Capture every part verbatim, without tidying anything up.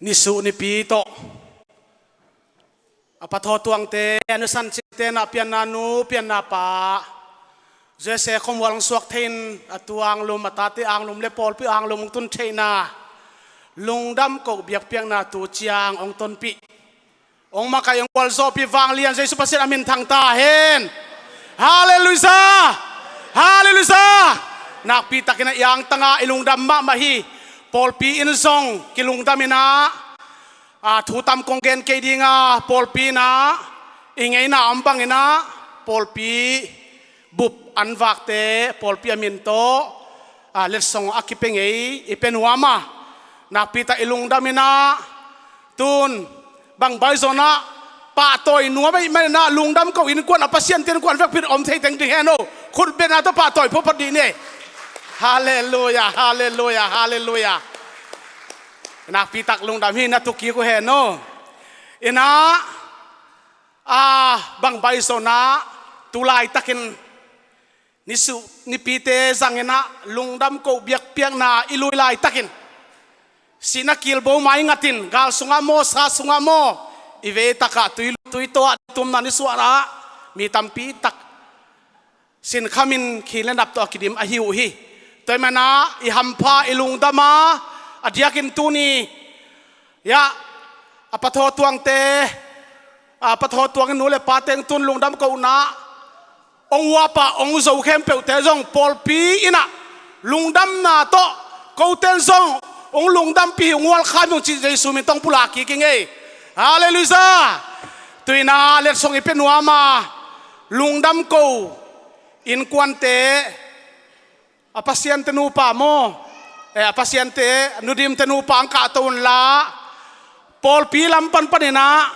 nisuh nipi tawh a pathaw tuangte, a nusan cingte, na pianna nu, pianna pa, Jose khawmual hong suak theiin a tu anglum, a tate anglum le pawlpi anglum hong tun theihna lungdam koh biakpiakna tu ciang hong tonpih, hong makaih, hong gualzawhpih vanglian Jesu Pasian a min thang ta hen. Halleluiah! Halleluiah! Nakpitakin a iangtanga i lungdam mahmah hi. Pawlpi in zong kilungdam inah, a, thu tam kong gen kei dinga, pawlpi inah i ngeina om banginah pawlpi bup an vakte pawlpi a min tawh, a, letsong a kipia ngei i pia nuam a, nakpita i lungdam inah, tun bang baizonah pahtawi nuam ahih maninah lungdam ko innkuan a Pasian te innkuan vekpi om thei teng ding hen o. Khutbetna tawh pahtawi phawphat dih ni. Halleluiah, halleluiah, halleluiah. Nakpitak lungdam hi, na tukik uh hen o. Inah, a, bang baizonah tu laitakin nisuh nipite zanginah lungdam koh biakpiakna i lui laitakin, sihna kilbo mai ngatin, gal sungah maw, sa sungah maw, i veitakah tui, tui tawh ah tumna nisuahna ah mi tampitak sinkhamin khin le nap tawh a kidim ahi uh hi. Tua ahih manah i hampha, i lungdam a, a diakin tuni, ya, a pathaw tuangte, a pathaw tuangin nu le pa teng tun lungdam kohna hong uapa, hong zo khempeuhte zong pawlpi inah lungdamna tawh koten zong hong lungdampih hi, hong ualkham hi ung cih Jesu min tawh hong pulak kik ing ei. Halleluiah! Tuinah letsong i pia nuam a, lungdam ko innkuante, a Pasian te nupa maw, eh, a Pasian te, Nudimte nupa hong kahto unla, pawlpi lam panpaninah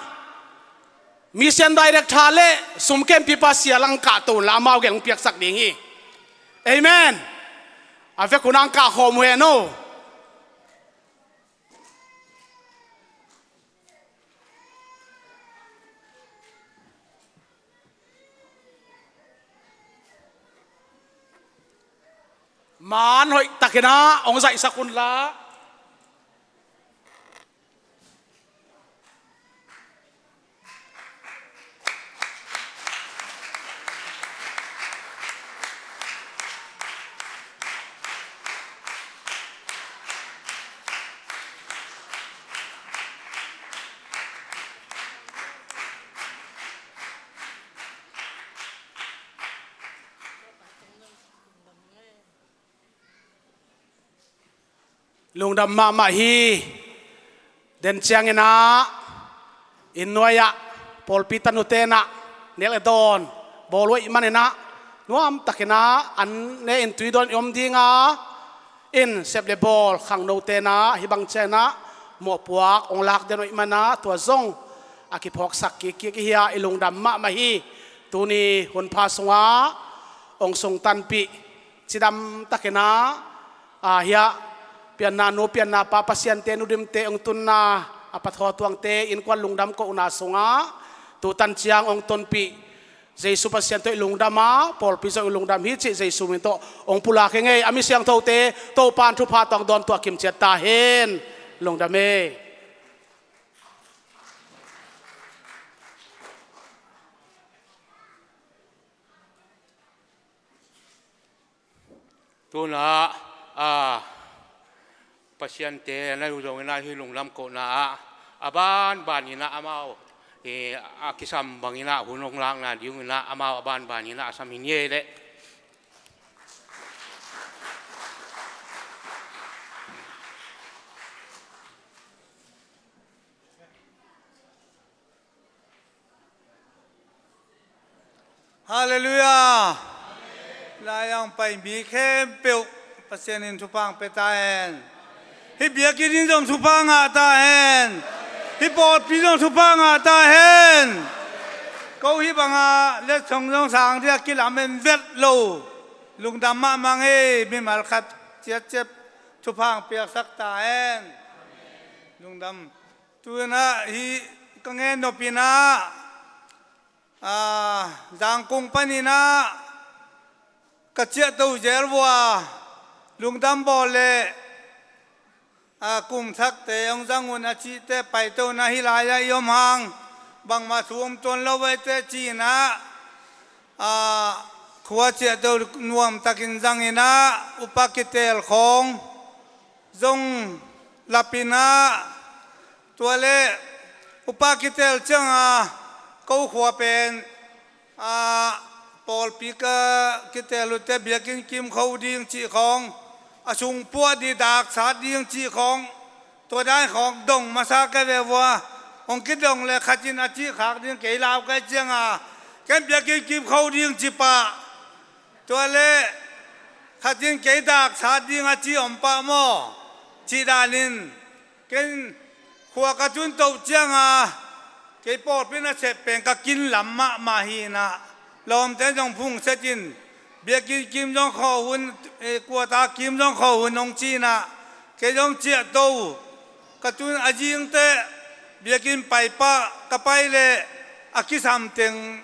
mission director le sumkempipa sia lang kahto unla, amau gel hong piaksak ding hi. Amen. A vek unah hong kahkhawm uh hen o. Man hoihtakinah hong zaihsak unla. Lungdam mahmah hi. Den cianginah inn nuai-ah pawlpi tanute inah nek le dawn bawl uh ahih maninah nuamtakinah an ne-in tui dawn i om dinga, in sep le bawl khangnote inah hih bang cianginah mawhpuak hong lak den uh ahih manah tua zong a kiphawksak kikkik ihi a, i lungdam mahmah hi. Tuni hunpha sungah hong sungtanpih cidamtakinah, a, hiah pianna nu, pianna pa, Pasiante, Nudimte hong tunna, a pathaw tuangte innkuan lungdam kohna sungah tutan ciang hong tonpih Jesu Pasian tawh i lungdam a, pawlpi zong i lungdam hi cih Jesu min tawh hong pulak hi ing ei. A mi siangthote Topa'n thupha tawh hong dawntuah kimciat ta hen. Lungdam e. Tunah, a, Pasiante na lu zongin ah hih lungdam kohna ah a banbanin ah amau, eh, a kisam bangin ah hun hong lakna dingin ah amau a banbanin ah a sam hi ni ei leh. Halleluiah. Lai-ah hong pai mi khempeuh Pasian in thupha hong pia ta hen. Hih biakinn in zong thupha ngah ta hen. Hih pawlpi zong thupha ngah ta hen. Ko hih bangah letsong zong sang ding a kilamen vet lo. Lungdam mahmah ing, mimal khat ciatciat thupha hong piaksak ta hen. Lungdam. Tu-in ah hih ka ngen nop in ah, ah, Zangkong panin ah ka ciahto zel uh a, lungdam bawl leh a, kum thakte hong zang un a cihte paito na hi lai-ah i om hang, bangmah thu om tuan lo vai teh ci-in ah, a, khua ciahto nuamtakin zangin ah upa kitel khawng zong lapin ah, tua leh upa kitel ciangin ah ko khua pen, a, pawlpi ka kitel uh teh biakinn kim kho ding cih khawng, a sung puah ding, daksat ding cih khawng, tua dan khawng dong masa ka ve vua. Hong kidong leh khat in a cih khak ding, kei lau ka hih ciangin ah ken biakinn kim kho ding ci pah. Tua leh khat in kei daksat ding a ci om pah maw? Cih danin ken khua ka tun toh ciangin ah kei pawlpi nasep pen ka kin lam mahmah hi-in ah, lawmte zong phungset in, biakinn kim zong khawh un, eh, quarter kim zong khawh un hong ci-in ah, kei zong ciahto ka tun a zing teh biakinn pai pah, ka pai leh a kisam teng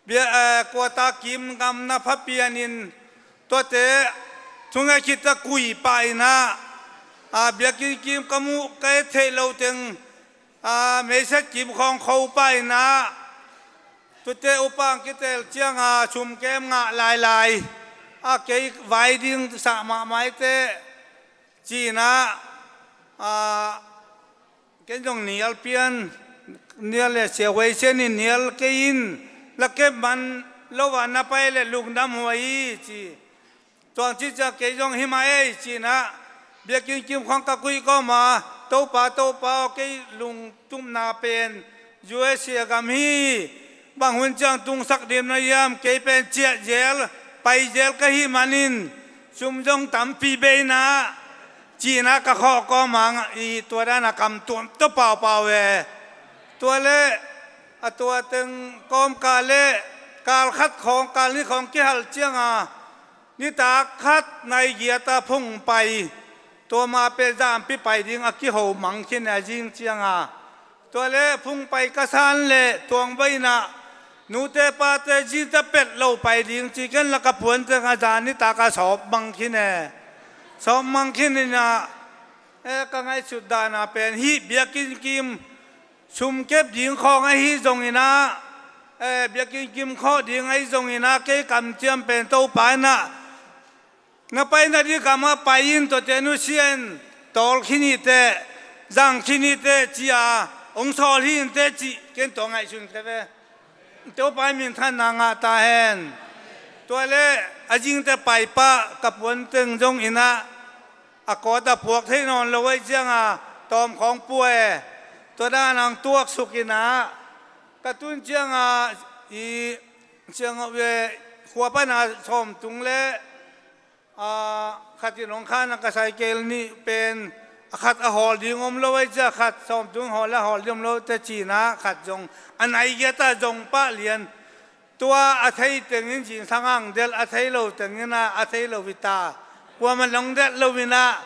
bia, eh, quarter kim ngam na pha pianin, tuate thungai khit a kui pah in ah, a, biakinn kim ka muh ka et theih loh teng, a, meisat kim khawng kho pah in ah, tuate upa kitel ciangin ah sum kem ngah lailai, a, kei vai ding sah mahmah hi teh ci-in ah, a, ken zong nial pian, nial leh siahuai sian in nial kei in, la kep man lo a na pai leh lungdam huai hi ci. Tua hong cih ciang kei zong hi mah ei ci-in ah, biakinn kim khawng ka kuih kawm a, Topa, Topa aw, kei lungtupna pen U S A gam hi, bang hun ciang tungsak dim na hiam, kei pen ciah zel, pai zel ka hih manin, sum zong tampi bei in ah, ci-in ah ka khawh kawm a, i tua dan a kam tuamtuam paupau e. Tua leh a tua teng kawmkal leh kal khat khawng, kal nih khawng kihal ciangin ah, nitak khat nai giat a phung pai, tua ma pen Zampi pai ding a kiho mang khin e, a zing ciangin ah. Tua leh phung pai ka san leh Tuangbawi in ah, nute pate zingta pet lo pai ding ci, ken la ka puan teng a zan nitak a sawp mang khin e. Sawp mang khin in ah, eh, ka ngaihsut dan a pen hih biakinn kim sum kep ding khawng ahi zongin ah, eh, biakinn kim khawh ding ahi zongin ah, kei kamciam pen Topa in ah, na pai nading gam ah pai in, tuate nusia in, tawl khin hi teh, zang khin hi teh ci-a hong sawl hi in teh cih ken tua ngaihsun ka ve. Topa in minthanna ngah ta hen. Tua leh a zing teh pai pah, ka puan teng zongin ah a kawt a puak thei nawn lo ahih ciangin ah tawm khawng pua e. Tua dan a hong tuaksuk in ah, ka tun ciangin ah i ciang, eh, khua pan a sawmtung leh, a, khat in hong khan a, ka cycle nih pen a khat a hawl ding om lo ahih ciang, khat sawmtung hawl a hawl ding om lo teh ci-in ah, khat zong a nai giat a zong pah lian. Tua a thei tengin zingsang ah hong delh, a thei lo tengin ah a thei lo hi ta. Kuamah in hong delh lo in ah,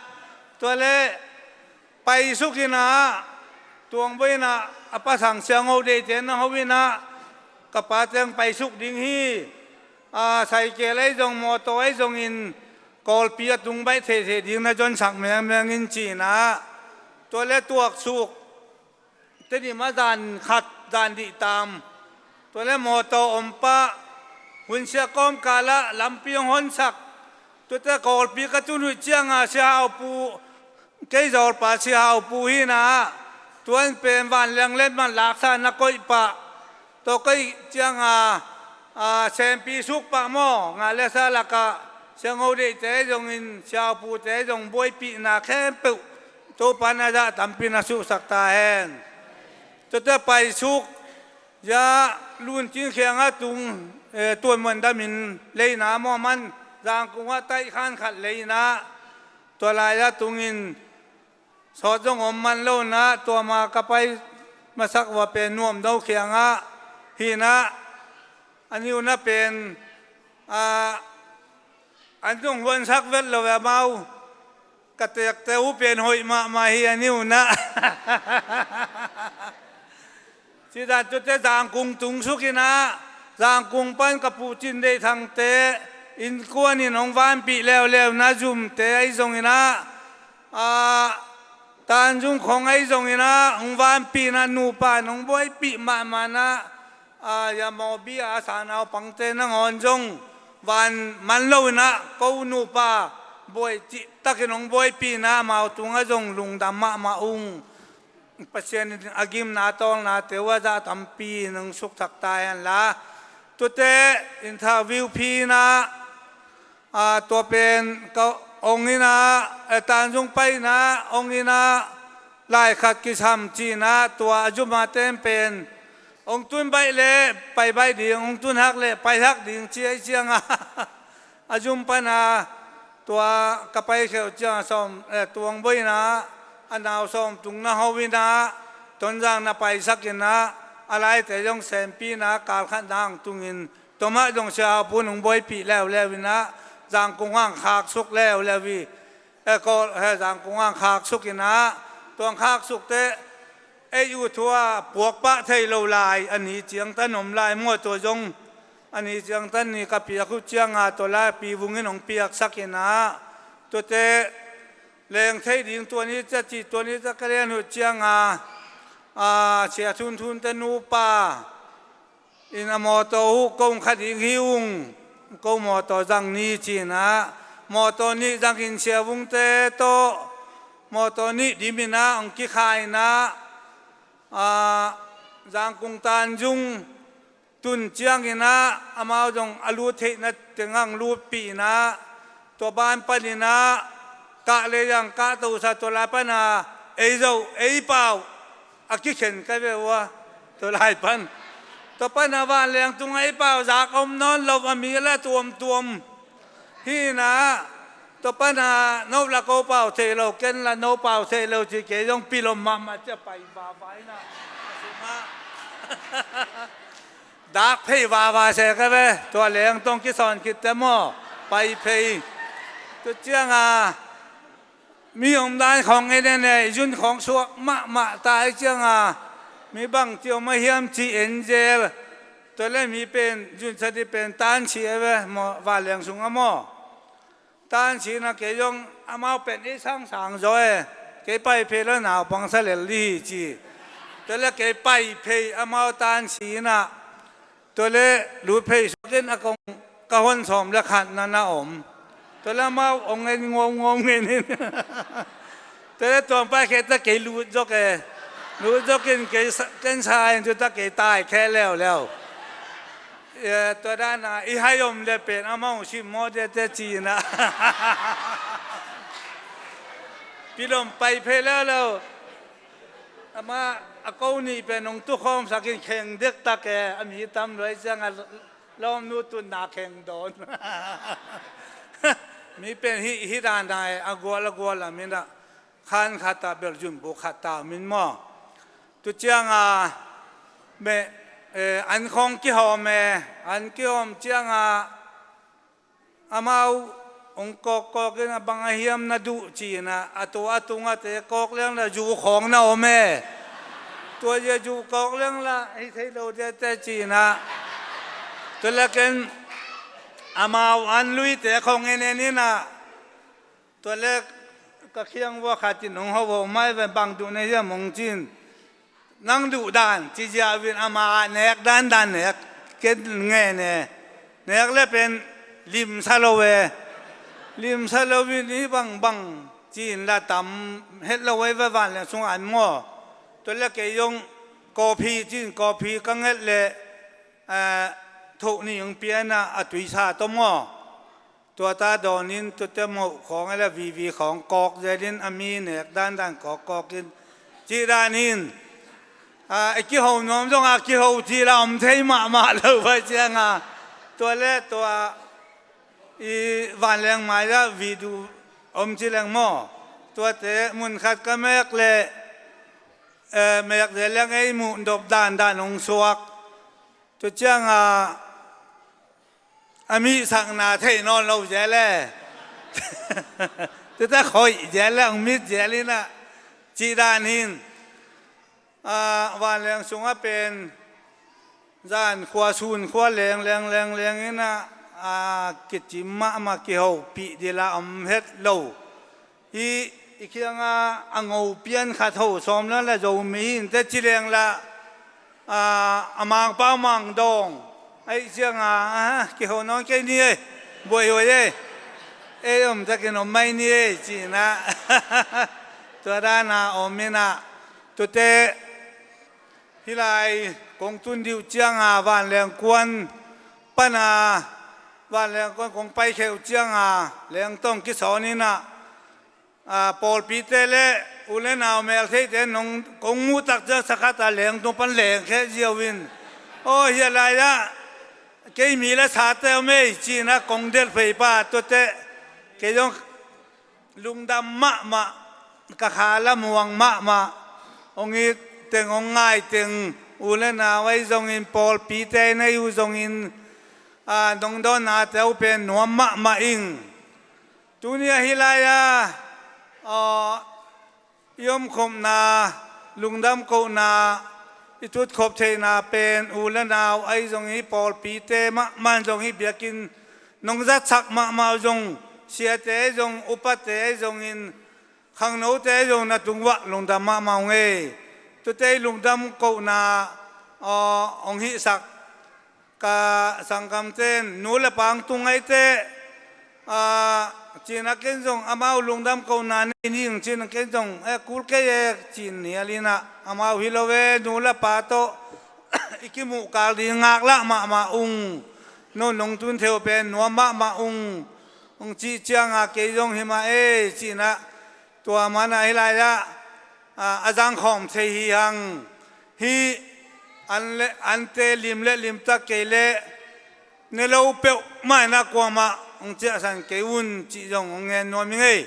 tua leh paisuk in ah, Tuangbawi in ah a pasang Siangho Deihte na ho in ah, ka pa teng paisuk ding hi. A, cycle ahi zong, mawtaw ahi zongin Kawlpi a tung baih theihtheih ding na zonsak mengmeng in ci-in ah, tua leh tuaksuk. Tedim ah zan khat, zan dih tam. Tua leh mawtaw om pah. Hun sia kawmkal ah lampi hong honsak. Tuate Kawlpi ka tun uh ciangin ah Sia Hau Pu, kei zawlpa Sia Hau Pu hi in ah, tua in pen vanleng letmat laksa na koih pah. Tua koih ciangin ah, a, sempi suk pah maw, ngah leh sa lakah Siangho Deihte zongin, Sia Hau Pute zong buaipihna khempeuh Topa in a zah tampi na suhsak ta hen. Tuate paisuk, ya, Luncin Khiang ah tung, eh, Tuan Muan Dam in leina maw, man Zangkung ah taih khan khat leina, tua lai-ah tungin sawt zong om man lo in ah, tua ma ka pai masak uh a pen Nuam No Khiang ah hi in ah, a ni un a pen, a, an zong huansak vet lo e, amau ka tekte uh pen hoih mahmah hi a ni un ah. Cih dan tuate Zangkung tung suk in ah, Zangkung pan ka pu Cin Deih Thangte innkuan in hong vanpih leuleu na Zumte ahi zongin ah, a, Tanzung khawng ahi zongin ah hong vanpih in ah, nupa in hong buaipih mahmah in ah, a, ya mawbi a sa naupangte nangawn zong van man lo in ah, ko nupa buai cihtakin hong buaipih in ah, amau tungah zong lungdam mahmah ung. Pasian in a gimna tawlnate uh a zah tampi in hong sukthak ta hen la. Tute interview phi in ah, a, tua pen ka ong in ah, eh, Tanzung pai in ah, ong in ah, lai khat kisam ci in ah, tua a zumate pen ong tun baih leh pai baih ding, ong tun hak leh pai hak ding ci ahih ciangah a zum pan a, tua ka paikhia uh ciangah sawm, eh, tuang buai in ah, a nau sawm tung na ho in ah, Tonzang na paisak in ah, a laite zong sempih in ah, kal khat na hong tungin, tua mah zong Sia Hau Pun hong buaipih leuleu in ah, Zangkong ah hong khaksuk leuleu hi. Eh, ko, he, Zangkong ah hong khaksuk in ah, tua hong khaksuk teh, ei uh thu a puak pah thei lo lai, a ni ciangtan om lai maw, tua zong a ni ciangtan ni ka piak uh ciangah, tua lai Pi Vung in hong piaksak in ah, tuate leng thei ding tua ni ciang ci, tua ni ciang ka lian uh ciangah, a, Sia Thun Thun te nupa in a mawtaw uh kong kha ding hi ung, ko mawtaw zang ni ci in ah, mawtaw nih zangin Sia Vung te tawh mawtaw nih dim in ah hong kikha in ah, a, Zangkong Tanzung tun ciangin ah, amau zong a lut theihna tengah hong lutpih in ah, tua ban pan in ah, kah le yang kah tosa, tua lai pan a, ei Zo, ei pau a kikhen ka ve uh a, tua lai pan. Tua pan a Vanleng tungah ei pau zak om nawn lo, a mi la tuamtuam hi in ah, tua pan a no la ko pau thei lo, ken la no pau thei lo ci, kei zong pilom mahmah ci a pai vava in ah, a sungah dak phei vava se ka ve, tua leng tawh hong kisawn khit teh maw, pai phei. Tua ciangah mi om dan khawng en en e, zun khawng suak mahmah ta ahih ciangah, mi bang ci om a hiam ci en zel. Tua le mi pen zun sa di pen Tan Si a ve maw, Vanleng sungah maw. Tan Si in ah kei zong amau pen ei sangsang zaw e, kei pai phei le naupang sa lel di hi ci. Tua le kei pai phei, amau Tan Si in ah, tua le lut phei suak in, a kong ka hon sawm le khat na na om. Tua le amau ong en ngawngawng ngen in. Tua le tuang pai khe ta kei lut zok e. Lut zok in kei sa-, ken sa in tu ta kei tai khe leuleu. Eh, tua dan a i hai om le pen amau simmawh dete ci in ah. Pilom pai phei leuleu. Amah a ko nih pen hong tukhawmsak in kheng dektak e, a mi tam lua ahih ciangah lawmnu tunna kheng dawn. Mi pen hih, hih dan a e, a gual a gual a min ah, khan khat ah bel zunbuk khat ta min maw. Tu ciangah, meh, eh, an khawng kihawm e, an kihawm ciangah, amau hong kawkkawk in ah, bang a hiam na duh ci in ah, a tua a tungah te kawk leng la zu khawng na om e. Tua zia zu kawk leng la hi thei lo dete ci in ah. Tua le ken amau an luite khawng en en in ah, tua le ka khiang vua khat in hong ho ho mai ve, bang duh na hiam hong ci in. Nang duh dan ci ziau in, ama nek dandan nek, ken ngen e. Nek le pen limsa lo e. Limsa lo in, i bangbang ci in la tam het lo e ve, Vanleng sungah an maw. Tua le kei zong coffee ci in, coffee ka nget le, eh, thoh nih hong pia in ah, a tuisa tawh maw. Tua ta dawn in, tuate moh khawng a le vivi khawng kawk zel in, a mi nek dandan kawkkawk in, cih dan in, a, i kiho nuam zongah kiho cih la om thei mahmah lo vai ciangah, tua le tua i Vanleng mai ah video om ci leng maw. Tuate mun khat ka mek le, eh, mek zel leng ei muh dop dandan hong suak. Tua ciangah, a mi sakna thei nawn lo zel e. Tuta khoih zel e, ang mit zel in ah, cih dan hin. A, Vanleng sungah pen zan khua sun khua leng leng leng leng in ah, a, kicim mahmah, kihopih dila om het lo. Hih I kiangah a ngo pian khat ho sawm la la Zomi hi inteh ci leng la, a, a mangpau mang dawng. Aih ciangah, a, kiho nawn kei ni ei, buaihuai ei. Ei om takin om mai ni ei, ci-in ah. Tua dana om in ah. Tute, hih lai kong tun dih uh cianga, Vanleng kuan pana, Vanleng kuan kong paikhia uh cianga, lengtong kisawn in ah, a, pawlpite le u le nau meltheite nong kong muh tak ciang sakhat a lengtung pan lengkhia ziau in, aw, hih lai-ah kei mi le sate om ei, ci-in ah kong delh phei pa, tuate kei zong lungdam mahmah, ka kha la muang mahmah, hong it teng, hong ngai teng, u le nau ahi zongin, pawlpite nei uh zongin, a, nong dawnnate uh pen nuam mahmah ing. Tuni ahi lai-a, a, i omkhopna, lungdam kohna, i tutkhop theihna pen u le nau ahi zongin, pawlpite mahmah zong hi biakinn nong zatsak mahmah uh zong, siate ahi zong, upate ahi zongin, khangnote ahi zong na tungah lungdam mahmah ung ei. Tute i lungdam kohna, a, hong hihsak ka sanggamten nu le pa hong tung ahi teh, a, ci-in ah ken zong amau lungdam kohna nei ning ci-in ah ken zong, e, kul kei e, ci-in hial in ah, amau hi lo e, nu le pa tawh i kimuh kal ding ngaklah mahmah ung. Nu nong tun thei uh pen nuam mahmah ung, hong cih cianga kei zong hi mah e, ci-in ah, tua mana hih lai-ah, a, a zangkhawm thei hi hang. Hih an le, ante lim le limtak kei leh ne lo peuhmah in ah kuamah hong ciahsan kei un, cih zong hong ngen nuam ing ei.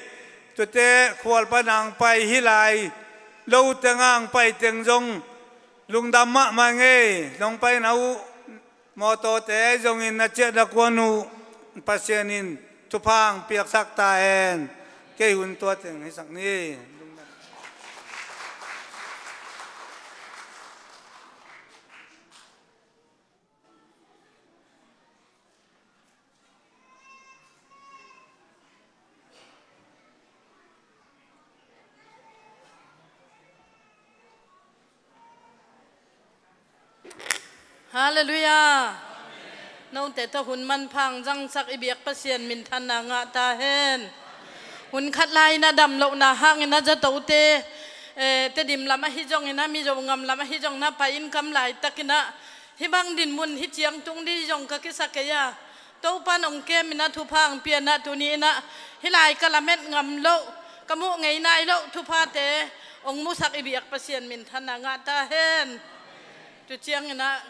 Tute khual pana hong pai hih lai lo tengah hong pai teng zong lungdam mahmah ing ei. Nong paina uh mawtawte ahi zongin na ciah na kuan uh Pasian in thupha hong piaksak ta hen. Kei hun tua teng hisak ni. Halleluiah. Note tawh hun manpha hong zangsak i biak Pasian minthanna ngah ta hen. Hun khat lai-in a damlohna hangin a zatote, eh, Tedim lam ahi zongin a, Mizo ngam lam ahi zongin a, pai-in kam laitakin a, hih bang dinmun hih ciang tung ding zong ka kisa kei a, Topa in hong kem in a, thupha hong pia in a, tuni in a hih lai ka lamet ngam loh, ka muh ngei nai loh thuphate hong musak i biak Pasian minthanna ngah ta hen. Tu ciangin a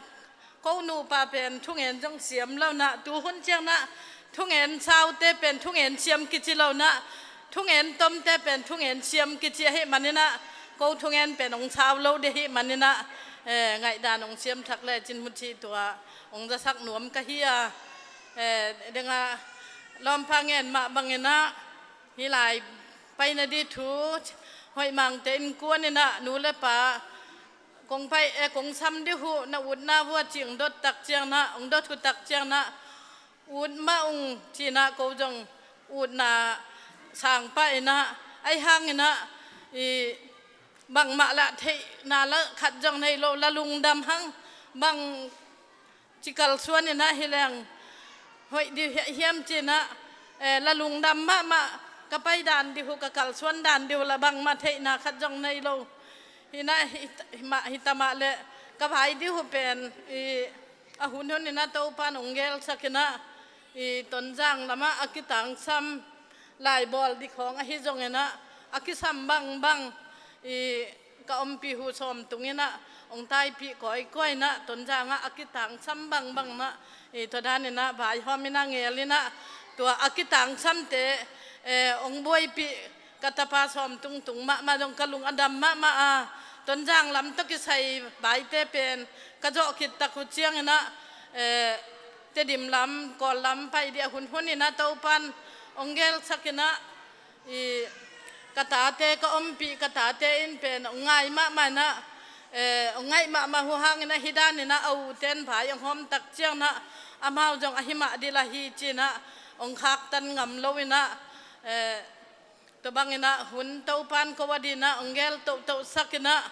ko nupa pen thungen zong siam lo in a, tuhun ciangin a thungen saute pen thungen siam kici lo in a, thungen tomte pen thungen siam kici ahih manin a, ko thungen pen hong sau lo ding ahih manin a, eh, ngaihdan hong siam thak lecin mucih tua hong zasak nuam ka hi a, eh, deng a lawmpa ngen mah bangin a, hih lai paina ding thu, Hoih Mangte innkuan in a, nu le pa kong pai, eh, kong sam ding uh, na utna uh a ci hong dot tak ciangin a, hong dot uh tak ciangin a, ut mah ung ci-in a, ko zong utna sang pah in a, ahi hangin a, i bangmah lah theihna lah khat zong nei lo, la lungdam hang, bang ci kalsuan in a hi leng hoih ding hiam ci-in a, eh, la lungdam mahmah, ka pai dan ding uh, ka kalsuan dan ding uh lah bangmah theihna khat zong nei lo. Hi in a, hi, hi mah, hi ta mah leh ka vai ding uh pen, i, a hun hun in a Topa in hong gelsak in a, i, Tonzang lamah a kitangsam laibawl ding khawng ahi zongin a, a kisam bangbang, i, ka ompih uh sawmtung in a, hong taipih kawikawi in a, Tonzang ah a kitangsam bangbang in a, i, tua dan in a vaihawm in a, ngel in a, tua a kitangsamte, eh, hong buaipih ka tapa sawmtung tung mahmah zong ka lung a dam mahmah a, Tonzang lam tawh kisai vaite pen ka zawh khit tak uh ciangin a, eh, Tedim lam, Kawl lam pai ding a hun hun in a Topa in hong gelsak in a, i, ka tate ka ompih, ka tate in pen hong ngai mahmah in a, eh, hong ngaih mahmah uh hangin a, hih dan in a a ute in vai hong hawm tak ciangin a, amau zong ahi mah ding lah hi ci-in a, hong khaktan ngam lo in a, eh, Tua bangin ah hun Topan ko a dingin ah hong gel tohtohsak in ah,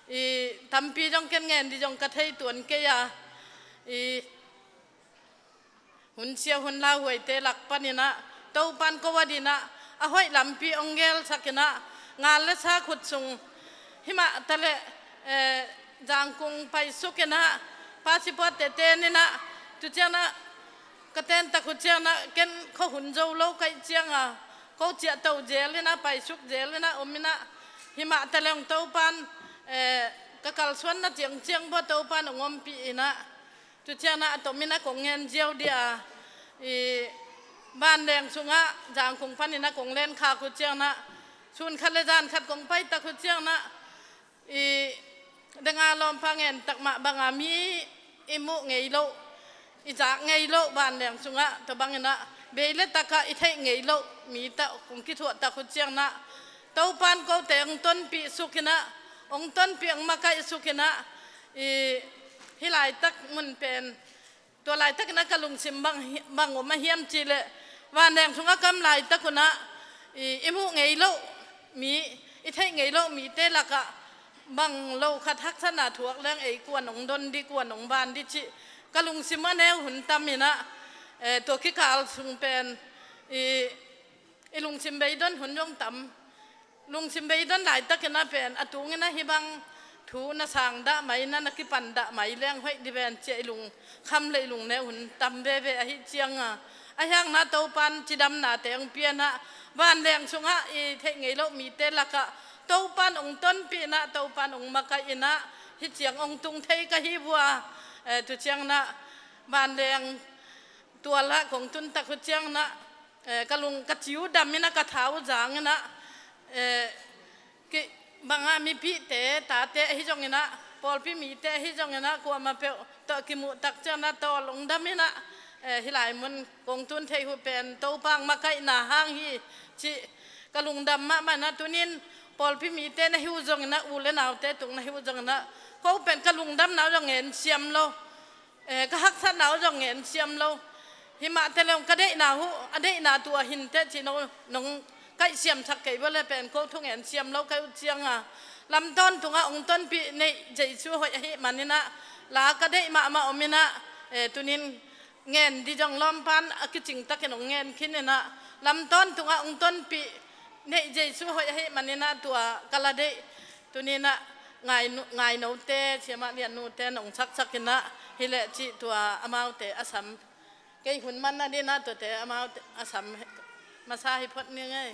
i tampi zong ken ngen ding zong ka thei tuan kei a, i hun sia hun lauhuaite lak panin ah Topan ko a dingin ah a hoih lampi hong gelsak in ah, ngal le sa khut sung himah taleh, eh, Zangkung paisuk in ah, passport te ten in ah, tu ciangin ah ka ten tak uh ciangin ah ken khuahun zo lo ka hih ciangin ah, ko ciah to zel in ah, paisuk zel in ah om in ah, himah taleh hong Topan, eh, ka kalsuanna ciangciang bua Topan hong ompih in ah, tu ciangin ah a tomin ah kong ngen ziau ding a, i vanleng sungah Zangkung panin ah kong len khak uh ciangin ah, sun khat le zan khat kong pai tak uh ciangin ah, i dang a lawmpa ngen tak mah bangin mi i muh ngei loh, i zak ngei loh vanleng sungah, tua bangin ah bei le tak ah i theih ngei loh mi tawh kong kithuah tak uh ciangin ah, Topan kote hong tonpih suk in ah, hong tonpih hong makaih suk in ah, i hih laitak mun pen tua laitakin ah ka lungsim bang hi, bang om a hiam cih leh, vanleng sungah ka om laitak un ah, i, i muh ngei loh mi, i theih ngei loh mite lakah bang lo khat haksatna thuak leng ei kua'n hong don ding, kua'n hong ban ding cih ka lungsim a neu hun tam in ah, eh, tua kikal sung pen i, i lungsim beidon hun zong tam. Lungsim beidon laitakin ah pen a tungin ah hih bang thu na sang dah mai, na, na kipan dah mai leng hoih ding ven ci-a i lungkham le i lungneu hun tam veve ahih ciangin ah, ahi hangin ah Topan cidamnate hong pia in ah, vanleng sungah i theih ngei loh mite lakah Topan hong tonpih in ah, Topan hong makaih in ah, hih ciang hong tung thei ka hi uh a, eh, tu ciangin ah vanleng tual ah kong tun tak uh ciangin ah, eh, ka lung, ka ci uh dam in ah, ka tha uh zang in ah, eh, kei bangah mipihte, tate ahi zongin ah, pawlpi mite ahi zongin ah, kuamah peuh tawh kimuh tak ciangin ah tawl hong dam in ah, eh, hih lai mun kong tun theih uh pen Topa hong makaihna hang hi cih ka lungdam mahmah in ah, tuni-in pawlpi mite na hi uh zongin ah, u le naute tung na hi uh zongin ah, ko pen ka lungdamna uh zong ngen siam lo. Eh, ka haksatna uh zong ngen siam lo. Himah taleh hong ka deihna uh, a deihna tua hi inteh ci-in nong kaihsiamsak kei bua leh pen ko thu ngen siam lo ka hih uh ciangin ah, lam tawntungah hong tonpih neih Jesu hoih ahih manin ah, la ka deih mahmah om in ah, eh, tuni-in ngen ding zong lawmpa'n a kicing takin hong ngen khin in ah, lam tawntungah hong tonpih neih Jesu hoih ahih manin ah tua ka la deih. Tuni-in ah ngai nu-, ngai note, siamah lian nute nong saksak in ah, hi leh cih tua amaute a sam. Kei hun man a dingin ah tuate amaute a sam masa hi phot ning ei.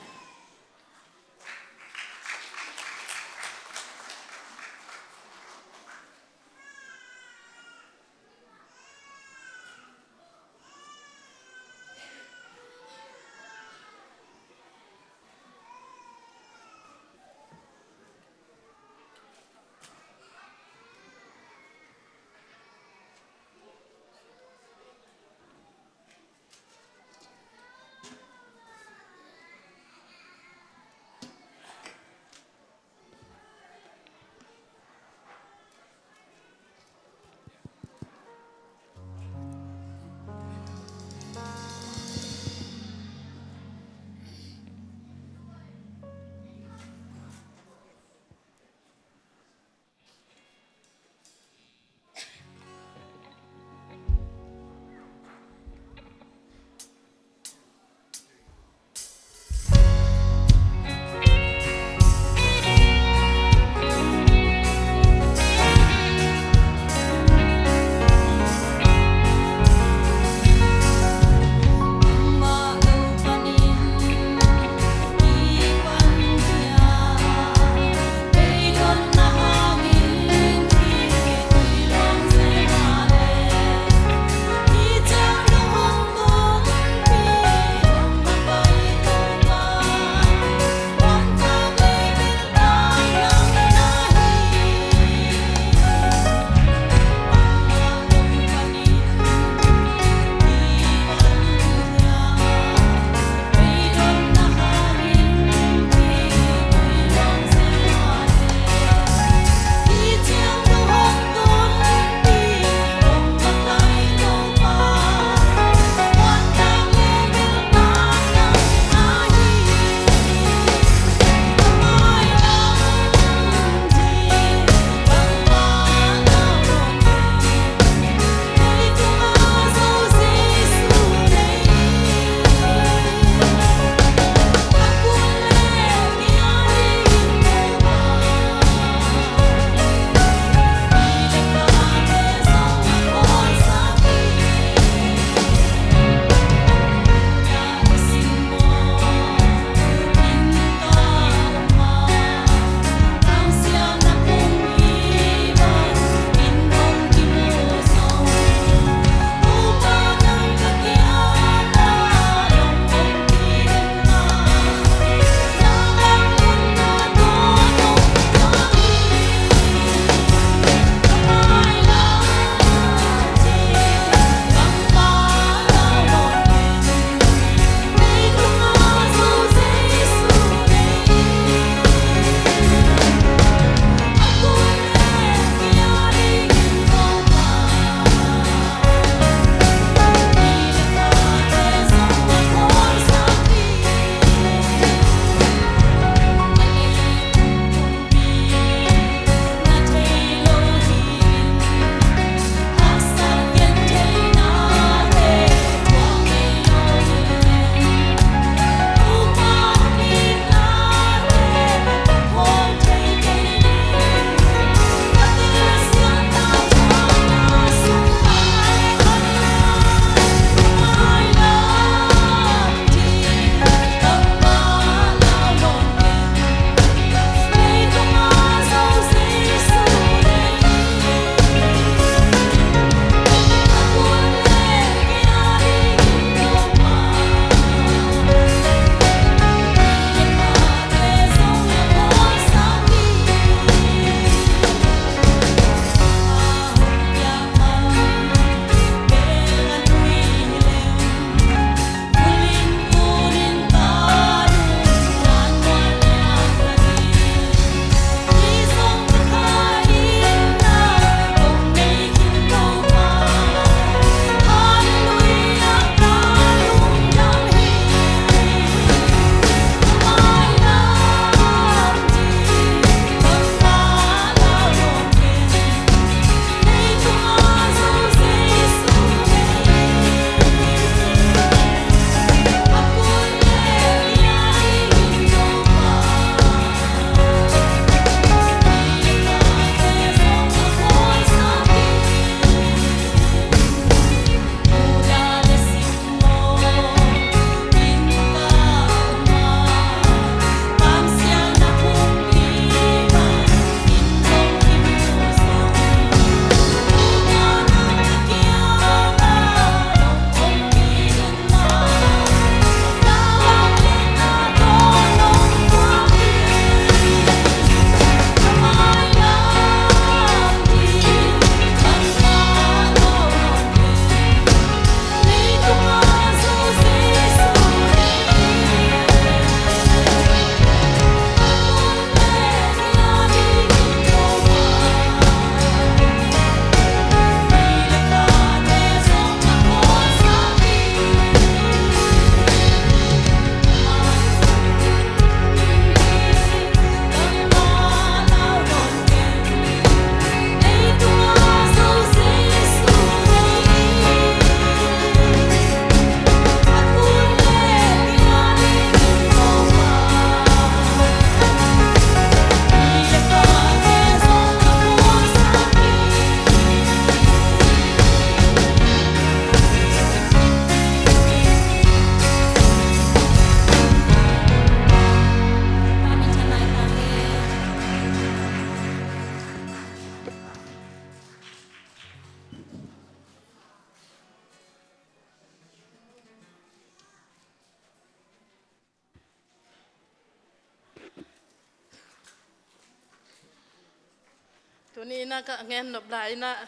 Tuni inah ka ngen nop lai inah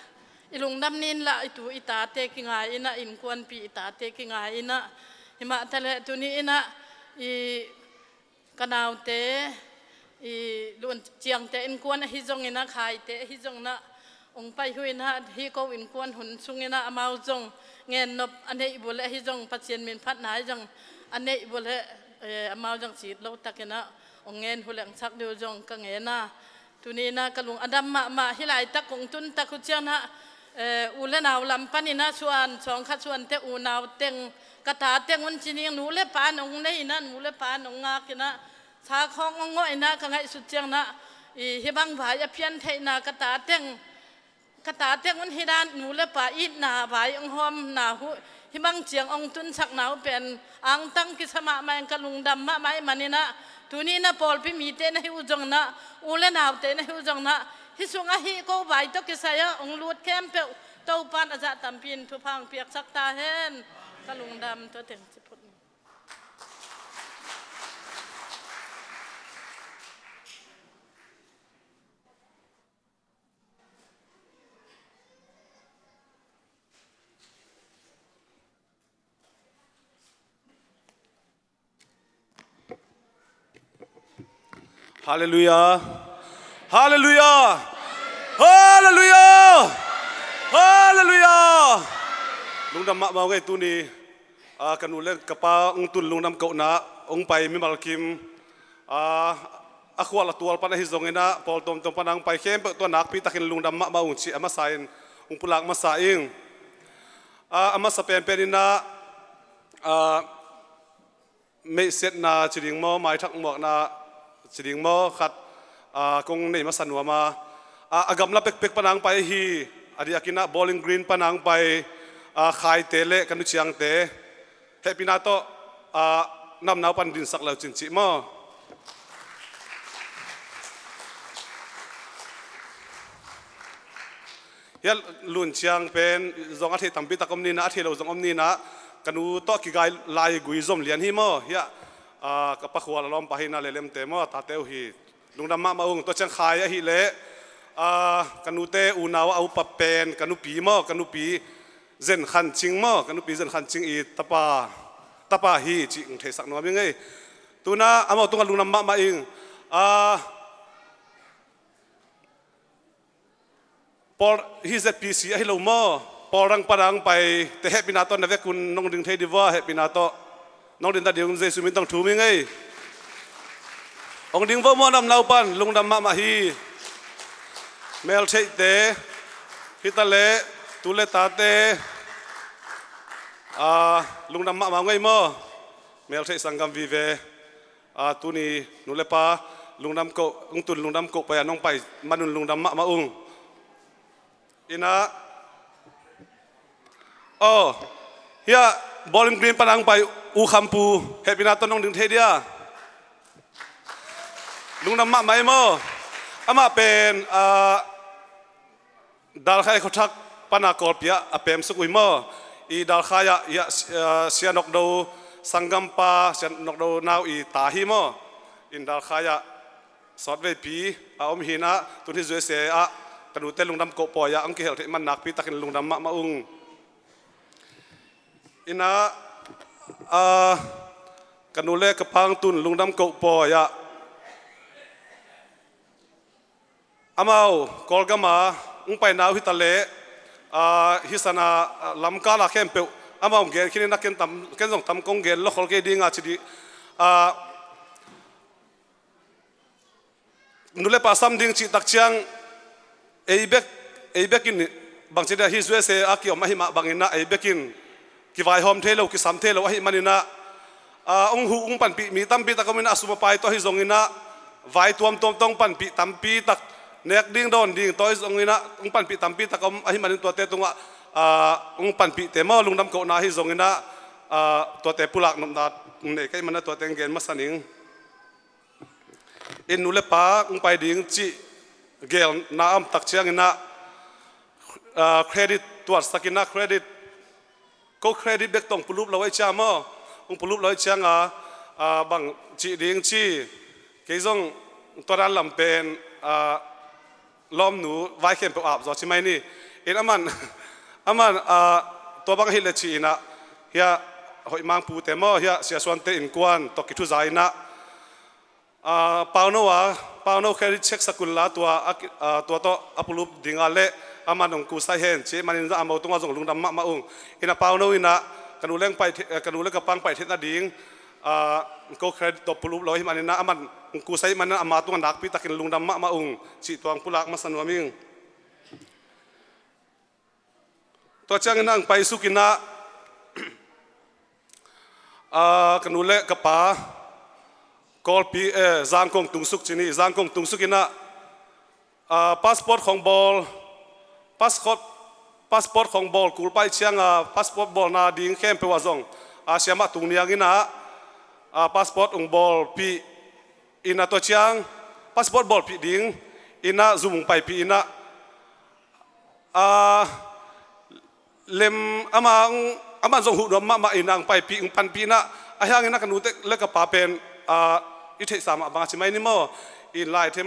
i lungdam ni inla i tu i tate kingai inah innkuanpi i tate kingai inah himah taleh tuni inah i ka naute i Lun Ciangte innkuan ahi zong inah Khaite ahi zong inah ong pai hu inah hih ko innkuan hun sung inah amau zong ngen nop a neih buleh ahi zong Pasian min phatna ahi zong a neih buleh eh, amau zong sit lo tak inah ong ngen hu lengsak dih uh zong ka ngen a. Tuni inah ka lung a dam mahmah hi laitak kong tun tak uh ciang inah eh, u le nau lam pan inah suan sawngkhat suante unau teng ka ta teng un ci ning nu le pa nong nei inah nu le pa nong ngak inah sakhawng ong ngawh inah ka ngaihsut ciang inah i hibang vai a pian theihna ka ta teng ka ta teng un hi dan nu le pa itna vai ong hawmna uh hibang ciang ong tunsakna uh pen angtang kisa mahmah in ka lungdam mahmah ih man inah tuni inah pawlpi mite na hi uh zong inah u le naute na hi uh zong inah hih sungah hih ko vai tawh kisai ah ong lut khempeuh Topan a zah tampi in thupha ong piaksak ta hen. Ka lungdam tua teng ci phut ni. Halleluiah. Halleluiah. Halleluiah. Halleluiah. Lungdam mahmah ngei tuni. Ah, ka nu le ka pa ong tun lungdam kohna ong pai mimal kim. Ah, a khual a tual pan ahi zong inah pawl tuamtuam pan a ong pai khempeuh tua nakpi takin lungdam mahmah ung ci a masa in ong pulak masa ing. Ah, a masa penpen inah ah, meihsetna ci ding maw, maithak muakna ci ding maw, khat ah, kong nei masa nuam a. Ah, a gamla pekpek pan a ong pai ahi a diakin ah Bowling Green pan a ong pai ah, Khaite le ka nu Ciangte hehpihna tawh ah, namnau pan dinsak leu cin cih maw. Hiah Lun Ciang pen zong a thei tampi tak om ni inah a thei lo zong om ni inah ka nu tawh kigai lai gui zom lian hi maw. Hiah ah, ka pa khual a lawmpa hi inah Lelemte maw tate uh hi. Lungdam mahmah ung. Tua ciang Khai ahih leh ah, ka nute unau a upa pen ka nupi maw ka nupi Zen Khan Cing maw ka nupi Zen Khan Cing i tapa tapa hi cih ong theisak nuam ing ei. Tu inah amau tungah lungdam mahmah ing. Ah, Pawl hi Z P C ahi lo maw? Pawl rang pan a ong pai te hehpihna tawh na vekun nong ding thei dih vua hehpihna tawh nong din ta ding un Jesu min tawh thum hi ngei. Ong ding vo maw namnau pan lungdam mahmah hi. Meltheihte hi ta leh tu le tate ah, lungdam mahmah ngei maw? Meltheih sanggam vive. Ah, tuni nu le pa lungdam koh ong tun lungdam koh pai a nong pai manun lungdam mahmah ung. Inah aw hiah Bowling Green pan a ong pai U Kham Pu hehpihna tawh nong ding thei dia. Lungdam mahmah ih maw? Amah pen ah, Dalkhai khuathak pan a Kawlpi ah a pemsuk uh hi maw? I Dalkhai ah i ah, ah, Sia Nok Do sanggampa Sia Nok Do nau i ta hi maw? In Dalkhai ah sawtveipi a om hi inah tun hi U S A ah ka nute lungdam koh pawi ah ong kihel theih man nakpi takin lungdam mahmah ung. Inah ah, ka nu le ka pa ong tun lungdam koh pawi ah amau Kawlgam a ong paina uh hi ta leh ah, hi sana ah, lamkal a khempeuh amau ong gen khin inah ken tam ken zong tam kong gen lo khol kei ding a ci dih. Ah, nu le pa sam ding cih tak ciang ei bek ei bek in bangci dia hi U S A a kiom ahi mah bang inah ei bek in kivaihawm thei lo kisam thei lo ahi man inah ah, ong huh ong panpih mi tampi tak om inah a sum a pai tawh ahi zong inah vai tuamtuam tawh ong panpih tampi tak nek ding dawn ding tawh ahi zong inah ong panpih tampi tak om ahi man in tuate tungah ah, ong panpihte maw lungdam kohna ahi zong inah ah, tuate pulak nopna nei ka hih man inah tuate ong gen masa ning. In nu le pa ong pai ding cih gelna a om tak ciang inah ah, credit tuatsak inah credit ko credit bek tawh ong pulup lo ahi ciang maw ong pulup lo ahi ciang a ah, bang cih ding ci kei zong tua dan lam pen ah, lawmnu vai khempeuh ap zaw ci mai ni. In aman, aman, ah, tua bang ahih leh ci-in ah, hiah hoih mangpute maw, hiah siasuante innkuan tawh kithuza in ah, ah, Pauno a, Pauno credit check sak unla tua, a ki-, ah, tua tawh a pulup ding a leh aman hong kusai hen ci manin ah, amau tungah zong lungdam mahmah ung. In ah Pauno in ah ka nu leng pai the-, ka nu le ka pang pai theihna ding, ah, ko credit tawh pulup lo ahih manin ah, aman hong kusai ahih manin ah, ama tungah nakpi takin lungdam mahmah ung cih tua hong pulak masa nuam ing. Tua ciangin ah hong paisuk in ah, ah, ka nu le ka pa Kawlpi, eh, Zangkong tungsuk ci ni, Zangkong tungsuk in ah, ah, passport khawng bawl, passport, passport khawng bawl kul pai ciang ah, passport bawlna ding khempeuh ah zong, ah, siamah tung niang in ah, ah, passport hong bawlpih in ah, tua ciang passport bawlpih ding in ah zum hong paipih in ah, ah, lem ama, aman zong huh nuam mahmah in ah hong paipih, hong panpih in ah, ahi hangin ah ka nu le ka pa pen, ah, i theihsa mah bang a ci mai ni maw, in lai them,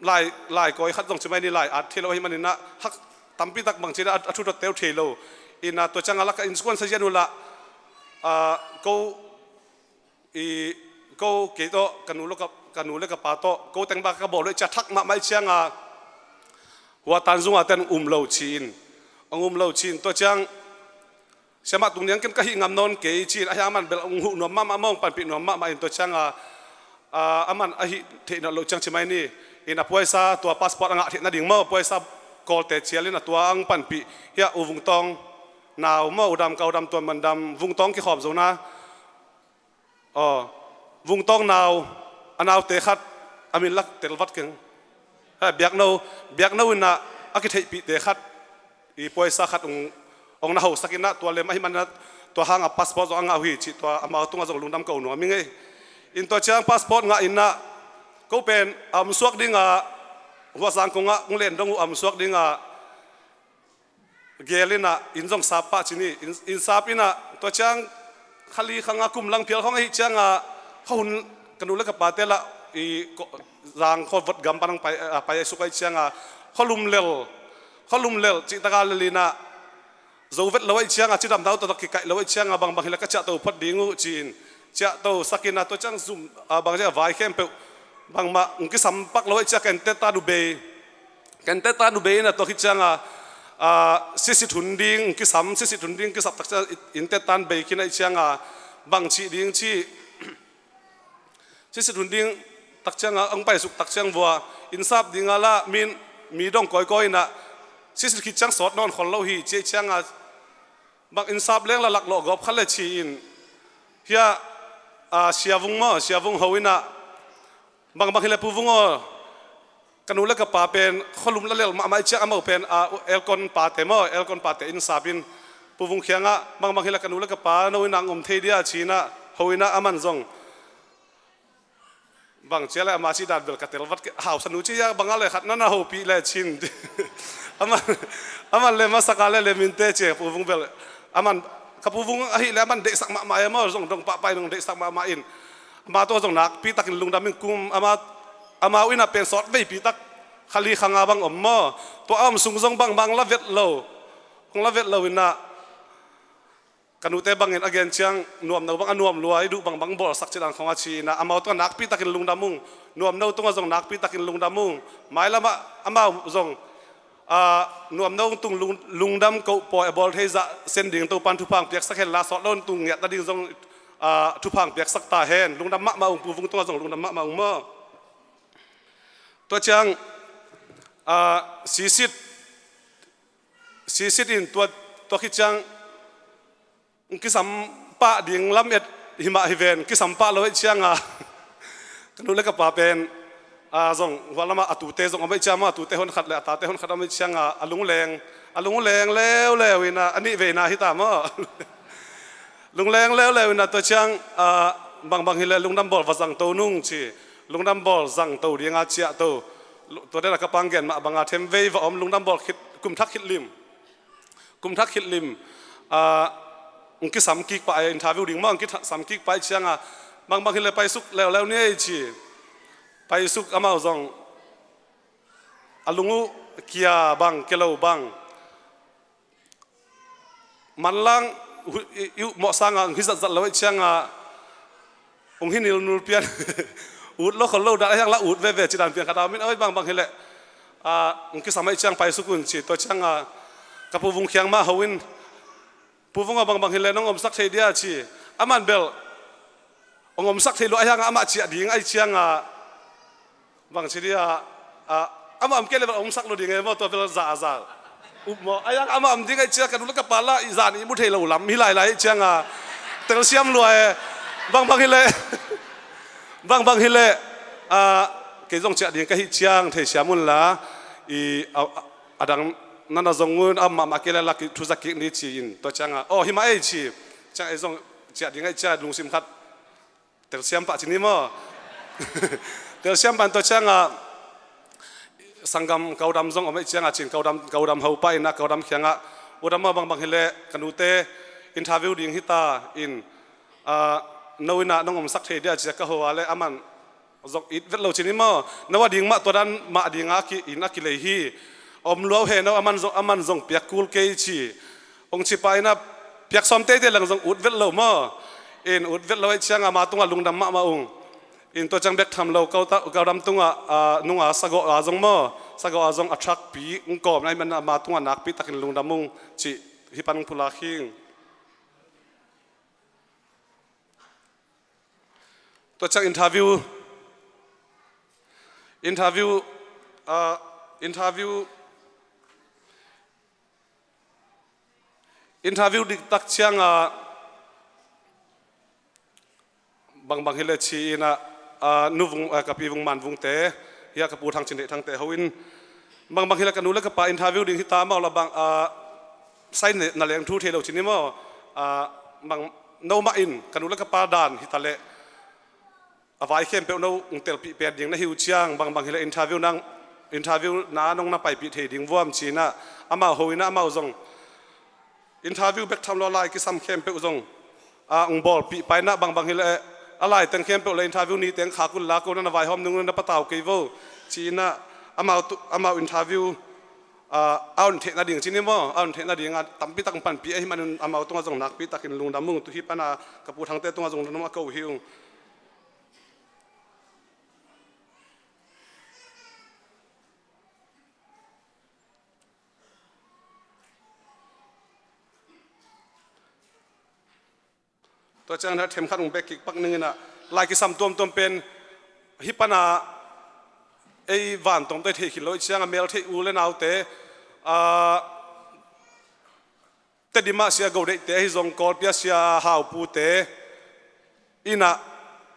lai, lai kawi khat zong ci mai ni, lai at thei lo ahih manin ah, hak tampi tak bang ci in ah, a thu tawh teu thei lo. In ah tua ciang ah la ka innkuan sa zian uh lah, ah, ko i, ko kei tawh, ka nu le ka, ka nu le ka pa tawh, ko teng bang ka bawl uh ahih ciang thak mahmah ahih ciang ah, hua tan zung ah ten um lo ci-in, hong um lo ci-in, tua ciang siamah tung niang ken ka hih ngam nawn kei ci-in, ahi hang aman bel hong huh nuam mahmah maw, hong panpih nuam mahmah in, tua ciang ah, ah, aman a hih theih nawn loh ciang ci mai ni. In ah puaisa, tua passport a ngah theihna ding maw, puaisa Kawlte cial in ah tua hong panpih, hiah U Vung Tawng nau maw, U Dam Kau Dam, tua man dam, Vung Tawng kikhawm zo na. Aw, Vung Tawng nau, a naute khat, a min lak tel vat keng. Ha, biakno, biakno in ah a kitheihpihte khat, i puaisa khat hong, hong na hosak in ah, tua lem ahih manin ah, tua hang ah passport zong a ngah uh hi cih, tua amau tungah zong lungdam ko nuam ing ei. In tua ciang passport ngah in ah, ko pen a omsuak ding ah, hua Zangkong ah hong len dong uh, a omsuak ding ah, gel in ah, inn zong sap pah ci ni, inn, inn sap in ah, tua ciang kha li kha nga kum lang phial khawng ahih ciang ah, khuahun, ka nu le ka pate lah, i ko-, Zang khua vot gam pan hong pai, ah, pai suk ahih ciang ah, khua lum lel, khua lum lel cih tak a lel in ah, zo vet lo ahih ciang ah, cidam dau taktak kikaih lo ahih ciang ah, bangbang hi leh ka ciahto phot ding uh ci-in, ciahto sak in ah, tua ciang zum, ah, bang ci a, vai khempeuh bangmah hong kisam pak lo ahih ciang, ka innte tan uh bei, ka innte tan uh bei in ah, tua khit ciang ah, ah, sisit hun ding hong kisam, sisit hun ding hong kisap tak ciang, innte tan bei khin ahih ciang ah, bang cih ding ci, sisit hun ding tak ciang ah, hong paisuk tak ciang vua, inn sap ding ah lah min, mi dong kawikawi in ah, sisit khit ciang sawt nawn khol lo hi ci ahih ciang ah, bang inn sap leng lah laklawh gawp kha leh ci-in, hiah, ah, Sia Vung maw, Sia Vung ho in ah, bangbang hi leh Pu Vung aw, ka nu le ka pa pen khua lum lah lel mahmah ahih ciang, amau pen, ah, Elkon pate maw, Elkon pate inn sap in, Pu Vung kiang ah, bangbang hi leh ka nu le ka pa no in ah hong om thei dia ci-in ah, ho in ah, aman zong bang ci a leh, ama cih dan bel ka tel vat kei, hausa nu ci a, bang a leh khat na na hopih leh cin. Aman, aman lem a sak a leh lem in teh ci, Pu Vung bel. Aman, ka Pu Vung ahih leh aman deihsak mahmah e maw, zong dong pahpah in hong deihsak mahmah in, ama tungah zong nakpi takin lungdam ing. Kum ama, amau in ah pen sawt veipi tak, kha li kha nga bang om maw, tua a om sung zong bangbang la vet lo, hong la vet lo in ah, ka nute bangin a gen ciang, nuamno bang a nuam lua, i duh bangbang bawlsak ci dan khawng a ci-in ah, amau tungah nakpi takin lungdam ung. Nuamno tungah zong nakpi takin lungdam ung. Mailam ah amau zong, ah, nuamno tung lung-, lungdam ko pawi a bawl thei zah sen ding Topan thupha hong piaksak hen la, sawt lo tung ngiat nading zong, ah, thupha hong piaksak ta hen. Lungdam mahmah ung, Pu Vung tungah zong lungdam mahmah ung maw. Tua ciang, ah, sisit, sisit in tua, tua khit ciang hong kisam pah ding lamet hi mah hi ven, kisam pah lo ahih ciang ah, ka nu le ka pa pen, ah, zong hua lam ah a tute zong om ahih ciang maw, a tute honkhat le a tate honkhat om ahih ciang ah, a lungleng, a lungleng leuleu in ah, a nih veina hi ta maw. Lungleng leuleu in ah, tua ciang, ah, bangbang hi leh lungdam bawl va zangto nung ci, lungdam bawl zangto ding a ciahto. Lu-, tua den a ka pang gen mah bang a, them vei va om, lungdam bawl khit, kum thak khit lim. Kum thak khit lim, ah, hong kisam kik pah, interview ding maw, hong kisam kik pah ahih ciang ah, bangbang hi leh paisuk leuleu ni ei ci. Paisuk, amau zong a lung uh kia bang, kia lo bang. Manlang, hu-, i, i uh mawh sanga hong hi zatzat lo ahih cianga, hong hi nilnul pian. Ut lo khol lo dan, a hiang la ut veve ci dan pian khat a om in, oi, bangbang hileh, a, hong kisam ahih ciang paisuk un ci. Tua cianga, ka pu Vung Khiang mah ho in, Pu Vung aw, bangbang hileh nong omsak thei dia ci. Aman bel, hong omsak thei lo a hianga amah ciah ding ahih cianga, bang ci dia, a, amah om kei leh bel omsak lo ding e maw, tua bel za a za. Up maw, a hianga amah om ding ahih cianga ka nu le ka pa la i zan i mu thei lo lam hi lailai ahih cianga, telsiam lua e. Bangbang hileh, bangbang hileh, a, kei zong ciah ding ka hih ciang theisiam unla, i, a, a, a dang na na zong un, a mahmah kei leh la kithuza kik ni ci-in, tua cianga, aw, hi mah ei ci. Ciang ei zong ciah ding ahih ciang lungsim khat telsiam pah ci ni maw. Telsiam pan tua cianga, sanggam Kaudam zong om ahih cianga ci-in, Kaudam, Kaudam ho pa in a, Kaudam kiangah, U Dam aw, bangbang hileh ka nute interview ding hita in, a, no in a nong omsak thei dia ci-a ka ho a leh, aman zong it vet lo ci ni maw. No a ding mah tua dan mah dinga ki, in a kilei hi. Om lua uh hen aw, aman zong, aman zong piak kul kei ci. Hong ci pah in a, piak sawm teitei leng zong ut vet lo maw. In ut vet lo ahih cianga ama tungah lungdam mahmah ung. In tua ciang bek tham lo, Kau ta-, Kaudam tungah, a, nunga sagawh a zong maw, sagawh a zong a thakpi hong kawm ahih manin ama tungah nakpi takin lungdam ung cih hih pan hong pulak hing. Tua ciang interview, interview, ah, interview, interview diktak cianga, bangbang hileh ci-in a, ah, Nu Vung, ah, ka pi Vung Man Vungte, hia ka pu Thang Cin Deih Thangte ho in, bangbang hileh ka nu le ka pa interview ding hita maw, la bang, ah, sai ne, na leng thu thei lo ci ni maw, ah, bang, no mah in ka nu le ka pa dan hita leh, a vai khempeuh no hong telpih pen ding na hi uh ciang, bangbang hileh interview nang, interview na nong na paipih thei ding vuam ci-in a, amau ho in a, amau zong interview bek tham lo a, lai kisam khempeuh zong, a, hong bawlpih pah in a, bangbang hileh a lai teng khempeuh le interview ni teng khak unla, ko na na vaihawm nung na patau kei vo ci-in a, amau tu-, amau interview, a, a on theih nading ci ni maw, a on theih nadinga tampi tak hong panpih ahih manin amau tungah zong nakpi takin lungdam ung. Tu hih pana ka pu Thangte tungah zong lungdam a ko hi ung. Tua ciang na themkhat hong bek kik pak ning in a, lai kisam tuamtuam pen hih pana ei vantung tawh i theih khin lo ahih ciang a mel theih u le naute, a, Tedim ah Sia Go Deihte ahi zong, Kawlpi ah Sia Hau Pute in a,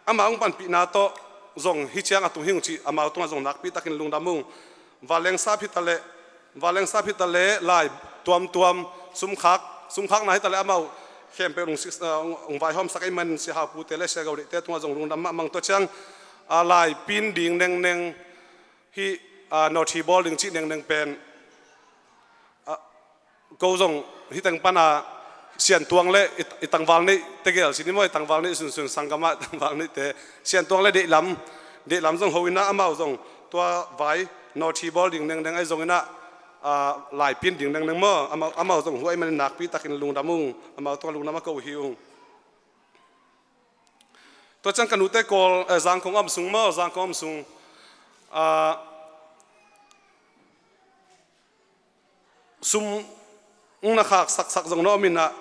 amau hong panpihna tawh zong hih ciang a tung hi ung cih amau tungah zong nakpi takin lungdam ung. Vanleng sap hi taleh, vanleng sap hi taleh, lai tuamtuam, sumkhak, sumkhakna hi taleh amau khempeuh hong si-, ah, hong, hong vaihawmsak ahih manin Sia Hau Pute le Sia Go Deihte tungah zong lungdam mahmah ung. Tua ciang, ah, lai pin ding nengneng, hih, ah, nawhthi bawl ding cih nengneng pen, ah, ko zong hih teng pana Siantuang le i, i tangval neih tegel ci ni maw, i tangval neih sunsun, sanggamah tangval neihte, Siantuang le Deihlam, Deihlam zong ho in a, amau zong tua vai nawhthi bawl ding nengneng ahi zongin a, ah, lai pin ding nengneng maw, amau, amau zong hu ahih manin nakpi takin lungdam ung, amau tungah lungdam a ko hi ung. Tua ciang ka nute Kawl, eh, Zangkong a om sung maw, Zangkong a om sung, ah, sum hong na khak saksak zong na om in a,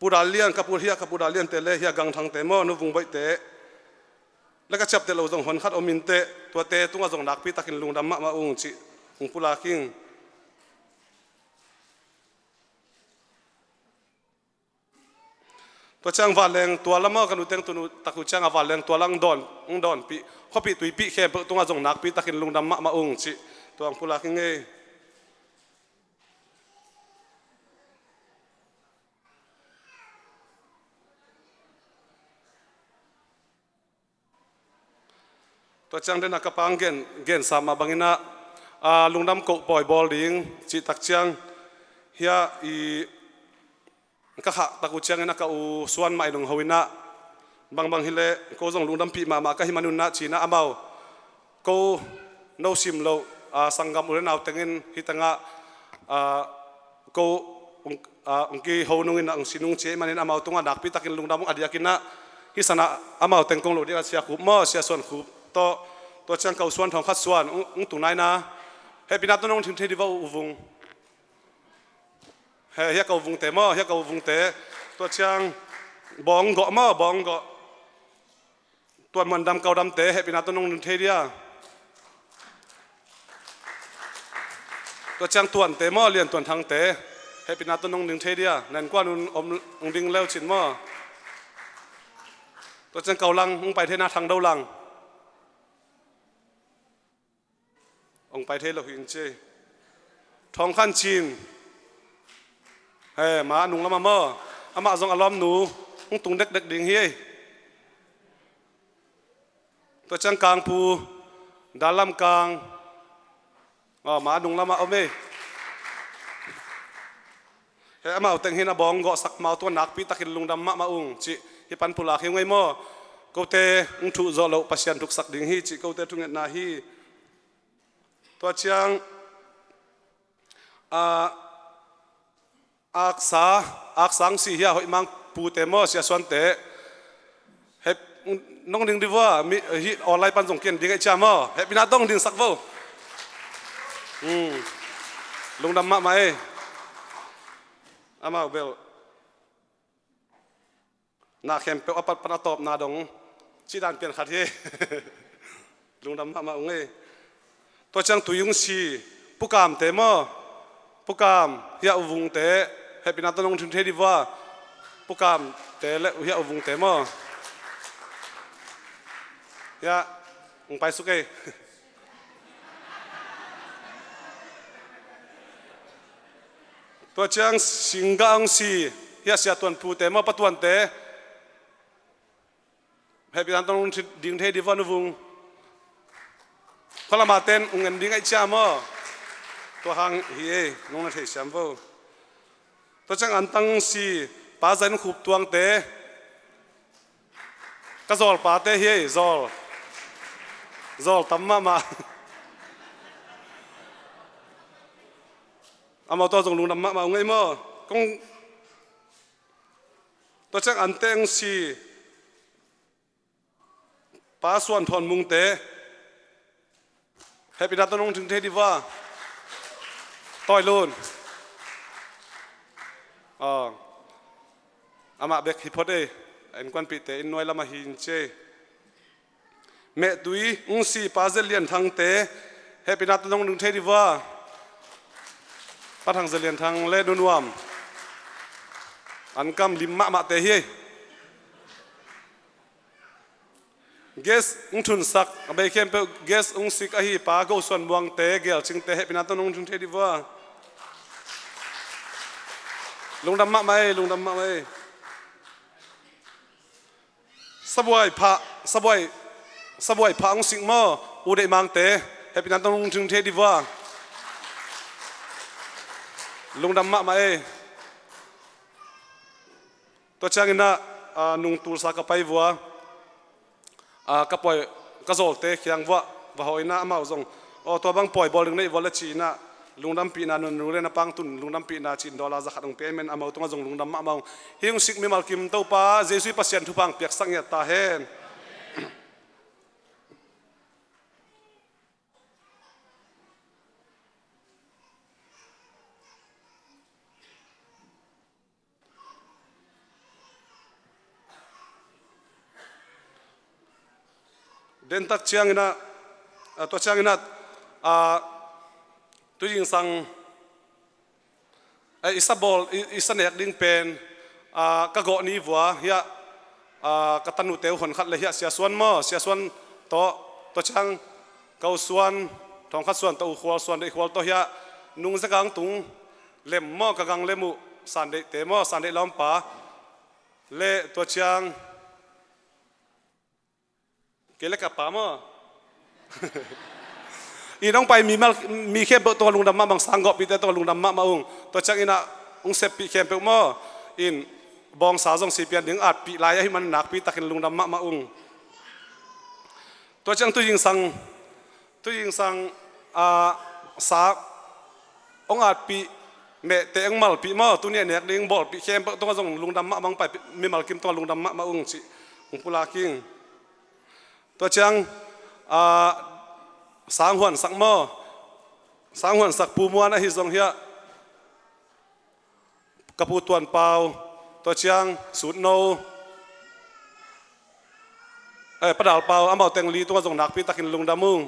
Pu Dal Lian, ka pu hia, ka Pu Dal Liante le hia Gang Thangte maw, Nu Vung Boihte le ka ciapteh lo zong hon khat om in teh, tuate tungah zong nakpi takin lungdam mahmah ung cih hong pulak ing. Tua ciang vanleng tual lam ah ka nuteng tunu tak uh ciang a vanleng tual lam dawn, hong dawnpih, khuapih tuipih khempeuh tungah zong nakpi takin lungdam mahmah ung cih tua hong pulak ing ei. Tua ciang den a ka pang gen, gensa mah bangin a, a, lungdam koh pawi bawl ding cih tak ciang, hia i ka khah tak uh ciangin a ka u Suan mah in hong ho in a, bangbang hileh ko zong lungdampih mahmah ka hih manun a ci-in a amau, ko no sim loh, a, sanggam u le nau tengin hih tengah, a, ko ung, a, ung kiho nungin a ung si nung ci ahih manin amau tungah nakpi takin lungdam ung. A diakin ah hih sanah amau teng kong lo ding a Sia Khup maw, Sia Suan Khup tawh, tua ciang Ko Suan, Thawng Khat Suan, ung, ung tung nai na. Hehpihna tawh nong ding thei dih va, U Vung. He, hiah Ko Vungte maw, hiah Ko Vungte. Tua ciang Bawng Gawh maw, Bawng Gawh. Tuan Muan Dam, Kau Damte, hehpihna tawh nong ding thei dia. Tua ciang Tuante maw, Lian Tuan Thangte, hehpihna tawh nong ding thei dia. Na innkuan un om ung ding leu cin maw. Tua ciang Kau Lang, ung pai thei na, Thang Do Lang. Ong pai thei lo hi ing ci. Thawng Khan Cin. He, ma a nung lamah maw. Amah zong a lawmnu hong tung dekdek ding hi ei. Tua ciang Kang Pu, Dal Lam Kang. Aw, ma a nung lamah om ei. He, amau teng hin a bawng gawhsak mau tua nakpi takin lungdam mahmah ung cih hih pan pulak hi ung ei maw. Kote hong thuh zawh loh Pasian thuksak ding hi cih kote thungetna hi. Tua ciang, a, aksa, aksa hong si hi a, hoih mang pute maw, Sia Suante. Hep, nong ding dih vua, mi, hih online pan zong kian ding aih cia maw. Hehpihna tawh hong dingsak vo. Hmm. Lungdam mahmah ei. Amau bel. Na khempeuh a pat pan a tawpna dong. Cih dan pian khat hi. Lungdam mahmah ung ei. Tua ciang tui hong si, Pu Kamte maw. Pu Kam, hiah U Vungte, hehpihna tawh nong ding thei dih vua. Pu Kamte le hiah U Vungte maw. Hiah, hong pai suk ei. Tua ciang singgah hong si, hiah Sia Tuan Pute maw, Pa Tuante. Hehpihna tawh nong ding thei dih vua, U Vung. Khualama ten ung en ding aih cia maw. Tua hang hi ei, nong na thei siam vo. Tua ciang antang si, Pa Zain Khup Tuangte. Ka zawlpate hi ei, zawl. Zawl tam mahmah. Amau tawh zong lungdam mahmah ung ei maw. Kong Tua ciang ante hong si, Pa Suan Thawn Mungte, hehpihna tawh nong ding thei dih vua. Tawi Lun. Aw. Amah bek hi phot ei. A innkuanpihte inn nuai lamah hi in ci ei. Mehtui hong si Pa Zelian Thangte, hehpihna tawh nong ding thei dih vua. Pa Thang Zelian Thang le Nu Nuam. An kam lim mahmahte hi ei. Guest hong thunsak, a bei khempeuh guest hong sik ahi Pa Go Suan Muangte, Gelcingte, hehpihna tawh nong ding thei dih vua. Lungdam mahmah ei, lungdam mahmah ei. Sabuai Phah, Sabuai, Sabuai Phah hong sik maw, U Deih Mangte, hehpihna tawh nong ding thei dih vua. Lungdam mahmah ei. Tua ciangin ah, a, nung tulsa ka pai vua, a, ka pawi, ka zawlte kiang vua, va hawh in ah amau zong. Aw, tua bang pawi bawl ding na hih vua le ci in ah, lungdampihna, nu le na pang tun lungdampihna ci in dollar za khat hong pia in, amau tungah zong lungdam mahmah ung. Hih hong sik mimal kim Topa Jesuh i Pasian thupha hong piaksak ngiat ta hen. Dentak ciangin ah, a, tua ciangin ah, a, tu zingsang, a, i sa bawl, i, i sa nek ding pen, a, ka gawh ni vua, hiah, a, ka tanute uh hon khat le hiah Sia Suan maw, Sia Suan tawh, tua ciang Ko Suan, Thawng Khat Suan tawh, U Khual Suan, Deih Khual tawh hiah, nung zegang tung, lem maw, ka gang lem uh, San Deihte maw, San Deih lawmpa, le tua ciang, kei le ka pa maw. I nong pai mi mal, mi khempeuh tungah lungdam mahmah ung, sanggawhpihte tungah lungdam mahmah ung. Tua ciangin ah hong seppih khempeuh maw. In bawngsa zong si pian ding atpih lai ahih man nakpi takin lungdam mahmah ung. Tua ciang tu zingsang Tu zingsang, ah, sa hong atpih, mehte hong malpih maw, tuni a nek ding bawlpih khempeuh tungah zong lungdam mahmah hong paipih, mimal kim tungah lungdam mahmah ung cih hong pulak ing. Tua ciang, ah, sa hong huansak maw, sa hong huansak Pu Muan ahi zong hiah, ka Pu Tuan Pau, tua ciang Sutno, eh, Pa Dal Pau, amau teng li tungah zong nakpi takin lungdam ung.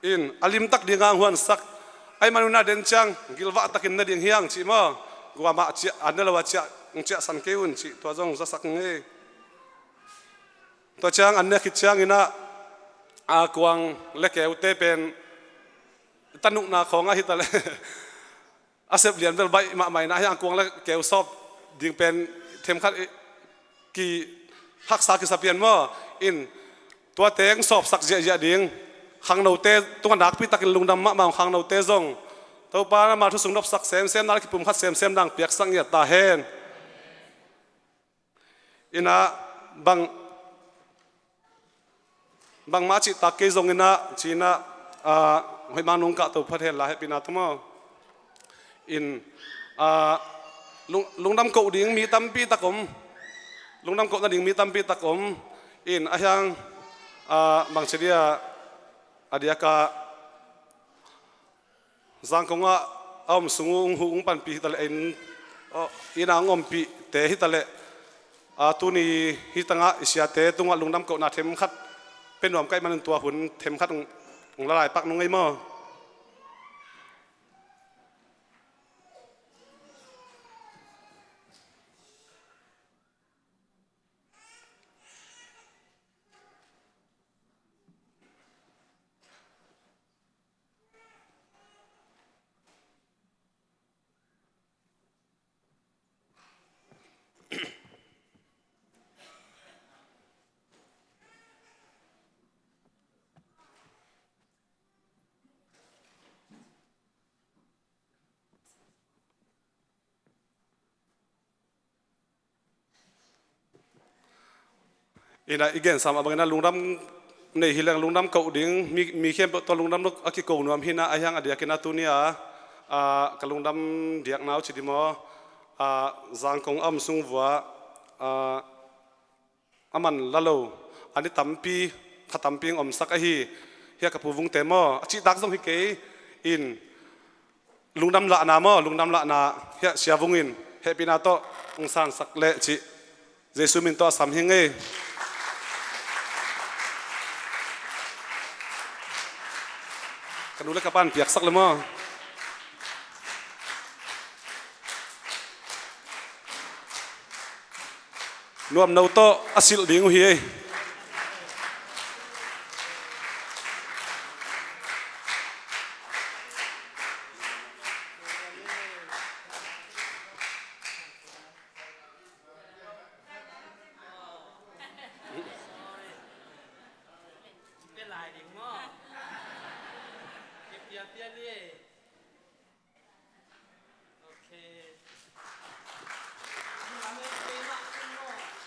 In, a limtak dinga hong huansak, ahih man un a den ciang gilvah takin na ding hi hang cih maw, kuamah ciah, a ne lo a ciah, hong ciahsan kei un cih, tua zong zasak ing ei. Tua ciang an ne khit ciangin ah, a kuang le keute pen tanukna khawng ah hi ta leh a sep lian bel baih mahmah in ah, hiang kuang le keu sawp ding pen themkhat i, kihaksa kisa pian maw. In, tuate hong sawpsak ziahziah ding, khangnote tungah nakpi takin lungdam mahmah ung, khangnote zong Topa nangma thu sung nopsak semsem, na le kipumkhat semsem nang piaksak ngiat ta hen. In ah, bang, bangmah cihtak kei zongin ah, ci-in ah, ah, hoih mang nung kahto phat hen la, hehpihna tawh maw. In, ah, lung, lungdam koh ding mi tampi tak om, lungdam koh nading mi tampi tak om. In, a hiang, ah, bangci dia, a diaka Zangkong ah a om sung uh hong huh hong panpih hi ta leh, inn, oh, inn ah hong ompihte hi ta leh, a, tuni hi tangah i siate tungah lungdam kohna themkhat pia nuam ka hih man un tua hun themkhat hong, hong la lai pak nung ei maw. In ah, i gensam a bangin ah lungdam nei hi leng lungdam koh ding, mi, mi khempeuh tawh lungdam a kiko nuam hi in ah, a hiang a diakin ah tuni a, a, ka lungdam diakna uh ci ding maw, a, Zangkong a om sung vuah, a, a man la lo, a ni tampi, kha tampi hong omsak ahi, hiah ka Pu Vungte maw, a cihtak zong hi kei in, lungdam lahna maw, lungdam lahna, hiah Sia Vung in hehpihna tawh hong sansak leh cih Jesu min tawh a sam hi ing ei. Ka nu le ka pa'n piaksak le maw. Nuamno tawh a silh ding uh hi ei.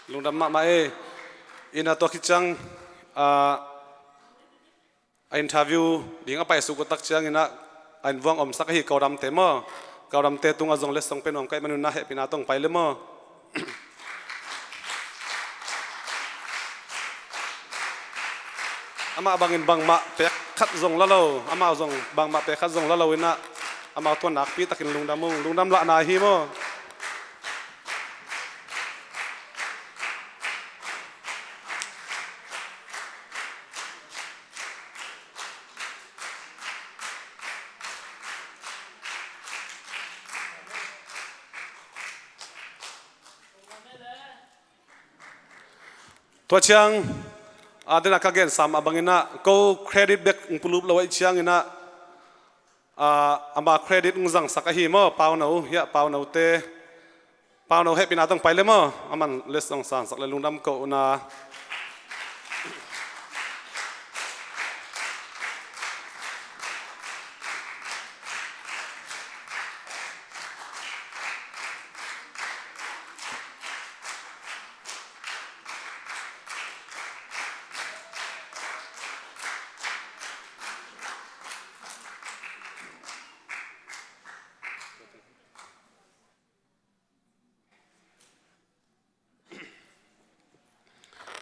Lungdam mahmah ei. In ah tua khit ciang, ah, a interview ding a paisuk uh tak ciangin ah, a innvuang omsak ahi Kaudamte maw. Kaudamte tungah zong letsong pia nuam ka hih man un ah hehpihna tawh hong pai le maw. Amah bangin bangmah pek khat zong la lo, amah zong bangmah pek khat zong la lo in ah, amah tungah nakpi takin lungdam ung, lungdam lahna hi maw. Tua ciang, a, dena ka gensam a bangin ah, ko credit bek hong pulup lo ahih ciangin ah, a, ama credit hong zangsak ahi maw, Pauno, hiah Paunote, Pauno hehpihna tawh hong pai le maw, aman letsong sansak le lungdam kohna.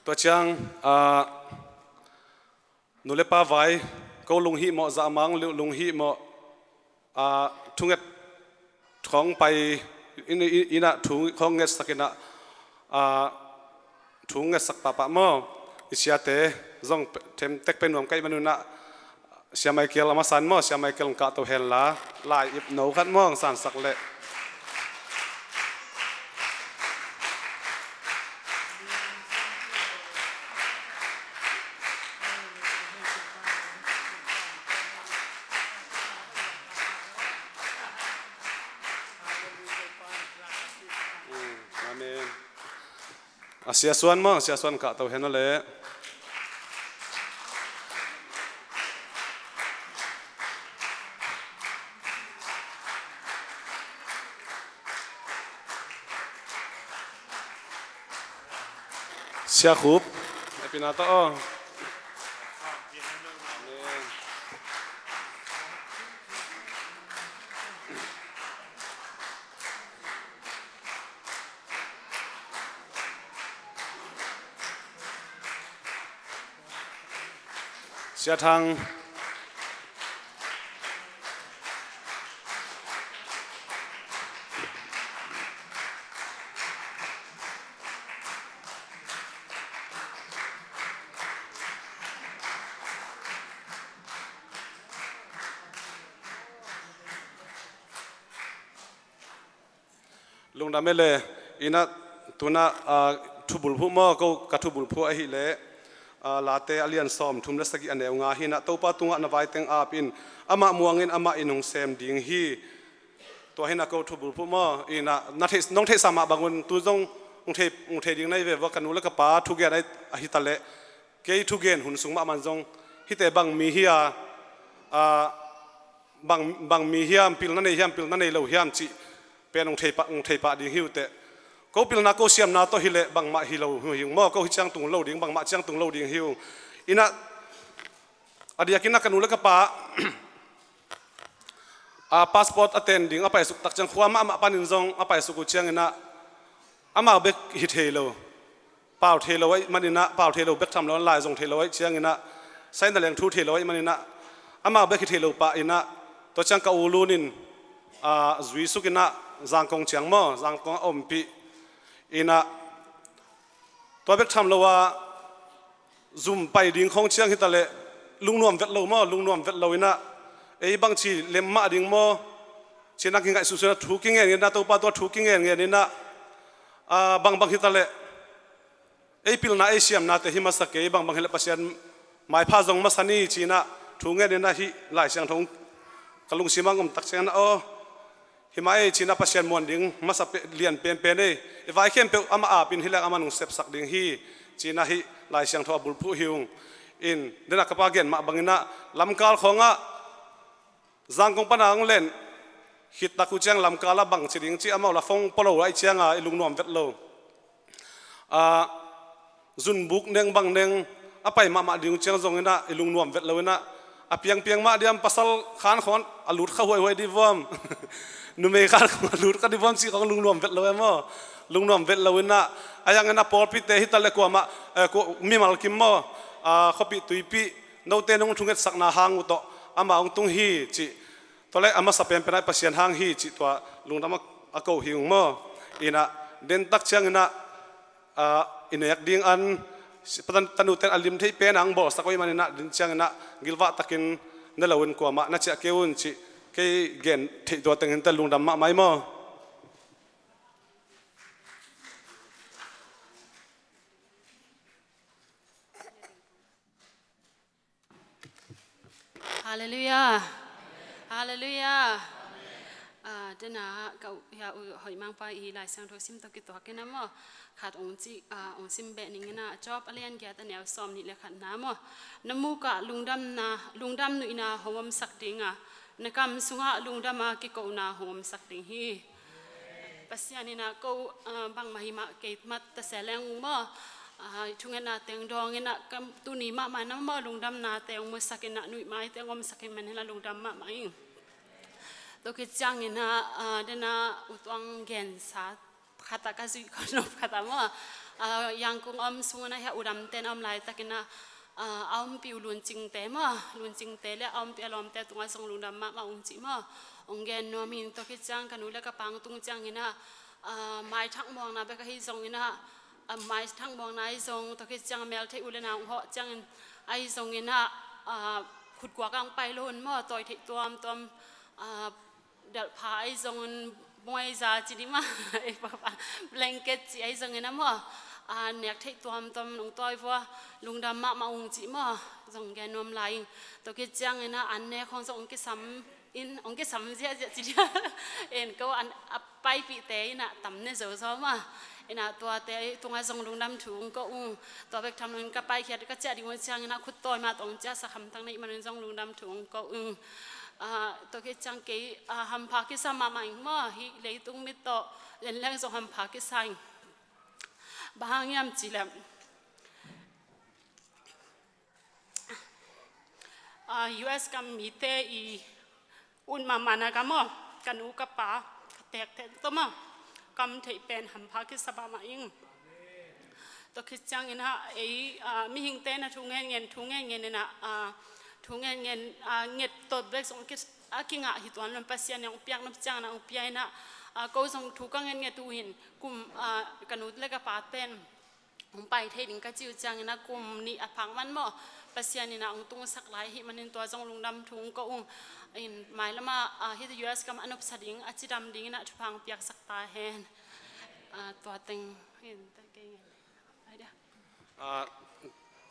Tua ciang, ah, nu le pa vai, ko lunghihmawh, zahmang lunghihmawh, ah, thunget khawng pai, inn, inn, innah thu khawng ngetsak innah, ah, thu ngetsak pahpah maw. I siate zong pe-, themtek pe nuam ka hih manun ah, Sia Michael a masa in maw, Sia Michael hong kahto henla, lai ip no khat maw hong sansak leh. Amen. A Sia Suan maw, Sia Suan kahto hen aw leh. Sia Khup, happy na tawh aw. Sia Thang. Lungdam e le, innah tunah, ah, thubulphuh maw, ko ka thubulphuh ahih leh, ah, Late a lian sawm thum le sagih a neu nga hi innah, Topa tungah na vaiteng ap in, amah muang in, amah in hong sem ding hi. Tua hi innah ko thubulphuh maw, innah na theih, nong theihsa mah bangun tu zong hong thei, hong thei ding na hi ve vua, ka nu le ka pa thugen ahi, ahi ta leh, kei thugen hun sung mahmah zong hihte bang mi hi a, ah, bang, bang mi hiam, pilna nei hiam, pilna nei lo hiam cih pen hong thei pah, hong thei pah ding hi uh teh. Ko pilna ko siamna tawh hi leh bangmah hi lo hi ung maw, ko hi ciang tung lo ding, bangmah ciang tung lo ding hi ung. Innah a diakin ah ka nu le ka pa, a passport a ten ding a paisuk tak ciang khua mahmah panin zong a paisuk uh cianginah amau bek hi thei lo. Pau thei lo ahih maninah, pau thei lo bek tham lo, lai zong thei lo ahih cianginah, saina leng thu thei lo ahih maninah, amau bek hi thei lo pah innah, tua ciang ka u Lun in, ah, zuisuk innah, Zangkong ciang maw, Zangkong a ompih innah, tua bek tham lo ah, zum pai ding khawng ciang hi ta leh, lungnuam vet lo maw, lungnuam vet lo innah, ei bangci lem mah ding maw, ci-in a kingaihsunsun a thu kingen ngen innah, Topa tungah thu kingen ngen innah, ah, bangbang hi ta leh, ei pilna, ei siamnate hi masa kei, bangbang hi leh Pasian maipha zong masa ni ci-in ah thu ngen innah hih Lai Siangtho ka lungsim ah om tak ciangin ah, aw, hi mah ei ci-in ah Pasian muan ding masa pe-, lian penpen ei. I vai khempeuh amah apin hi leng amah hong sepsak ding hi ci-in ah hih Lai Siangtho a bulphuh hi ung. In, den ah ka pa gen mah bangin ah lamkal khawngah Zangkong pan a hong len khit tak uh ciang lamkal ah bang ci ding cih amau la phone pua lo ahih ciangin i lungnuam vet lo. Ah, zunbuk neng bang neng a pai mahmah ding uh ciang zong innah i lungnuam vet lo innah, a piangpiang mah diam, pasal khan khawng a lut kha huaihuai di vuam, numei khan khawng a lut kha di vuam cih khawng lungnuam vet lo e maw. Lungnuam vet lo innah, a yang innah pawlpite hi ta leh kuamah, eh, kua, mimal kim maw, ah, khuapih tuipih, note nong thungetsakna hang uh tawh amah hong tung hi cih, tua leh a masa penpen ah Pasian hang hi cih tua lungdam a, a ko hi ung maw. Innah, den tak ciang innah, ah, i nek ding an, si-, pa tan-, tanuten a lim thei pen a hong bawlsak uh ahih manin ah, den ciang innah gilvah takin ne lo in kuamah na ciah kei un cih, kei gen theih tua teng hi inteh, lungdam mahmah ei maw. Halleluiah. Halleluiah. Ah, den ah ka u, ya u hoih mangpa i Lai Siangtho sim tawh kituak in ah maw, khat ong ci, ah, ong sim beh ning in ah, Job a lian giat a neu sawm nih le khatna maw, na muk ah lungdamna, lungdam nuihna hong omsak ding a, na kam sungah lungdam a kikona hong omsak ding hi. Pasian in ah ko, ah, bangmah hi mah kei mah ta se leng maw, ah, thungetna teng dawng in ah, kam, tuni mahmah na maw lungdamna teng musak in ah, nuih mai teng omsak in man hi la lungdam mahmah ing. Tua khit ciangin ah, ah, den ah u Tuang gensa khat ah ka zuih khawm nop khat ah maw, Ah, Yangon a om sungin ah hih a udamte na om laitakin ah, ah, a ompih uh Luncingte maw, Luncingte le a ompih a lawmte tungah zong lungdam mahmah ung cih maw, ong gen nuam ing. Tua khit ciang ka nu le ka pa tung ciangin ah, ah, maithak muangna bek ahi zongin ah, ah, maithak muangna ahi zong, tua khit ciang meltheih u le nau ong hawh ciangin ahi zongin ah, ah, khutkuak ah ong pai lo un maw, tawi theih tuamtuam, ah, dalhpha ahi zongin, buai za ci ding maw, blanket ci ahi zongin ah maw, ah, nek theih tuamtuam ong tawi vua, lungdam mahmah ung cih maw, zong gen nuam lai ing. Tua khit ciangin ah an nek khawng zong ong kisam in, ong kisam ziahziah ci ding ah, en ko an a paipihte in ah tam ne zozo maw. In ah tuate tungah zong lungdam thu ong ko ung. Tua bek tham loin ka paikhiat ka ciah ding uh ciangin ah khut tawi mah tawh ong ciahsak hamtang na hih manin zong lungdam thu ong ko ung. Ah, tua khit ciang kei, ah, hampha kisa mahmah ing maw, hih leitung mit tawh len leng zong hampha kisa ing. Bang hang hiam cih leh, ah, U S gam mite i ut mahmahna gam aw, ka nu ka pa, ka teekteek tawh maw, ka om theih pen hampha kisa mahmah ing. Tua khit ciangin ah ei, ah, mihingte na thu ngenngen, thu ngenngen in ah, ah, thu ngenngen, ah, nget tawh bek zong a kingah hi tuan lo in Pasian in ong piak nop ciangin ah ong pia in ah, ah, ko zong thu ka ngennget uh in kum, ah, ka nu le ka pa pen ong pai thei ding ka cih uh ciangin ah kum nih a phak man maw, Pasian in ah ong tungsak lai ahih manin tua zong lungdam thu ong ko ung. In mailam ah, ah, hih U S gam a nopsa ding, a cidam dingin ah thupha ong piaksak ta hen. Ah, tua teng in, teng kei ngen. Ai dia. Ah,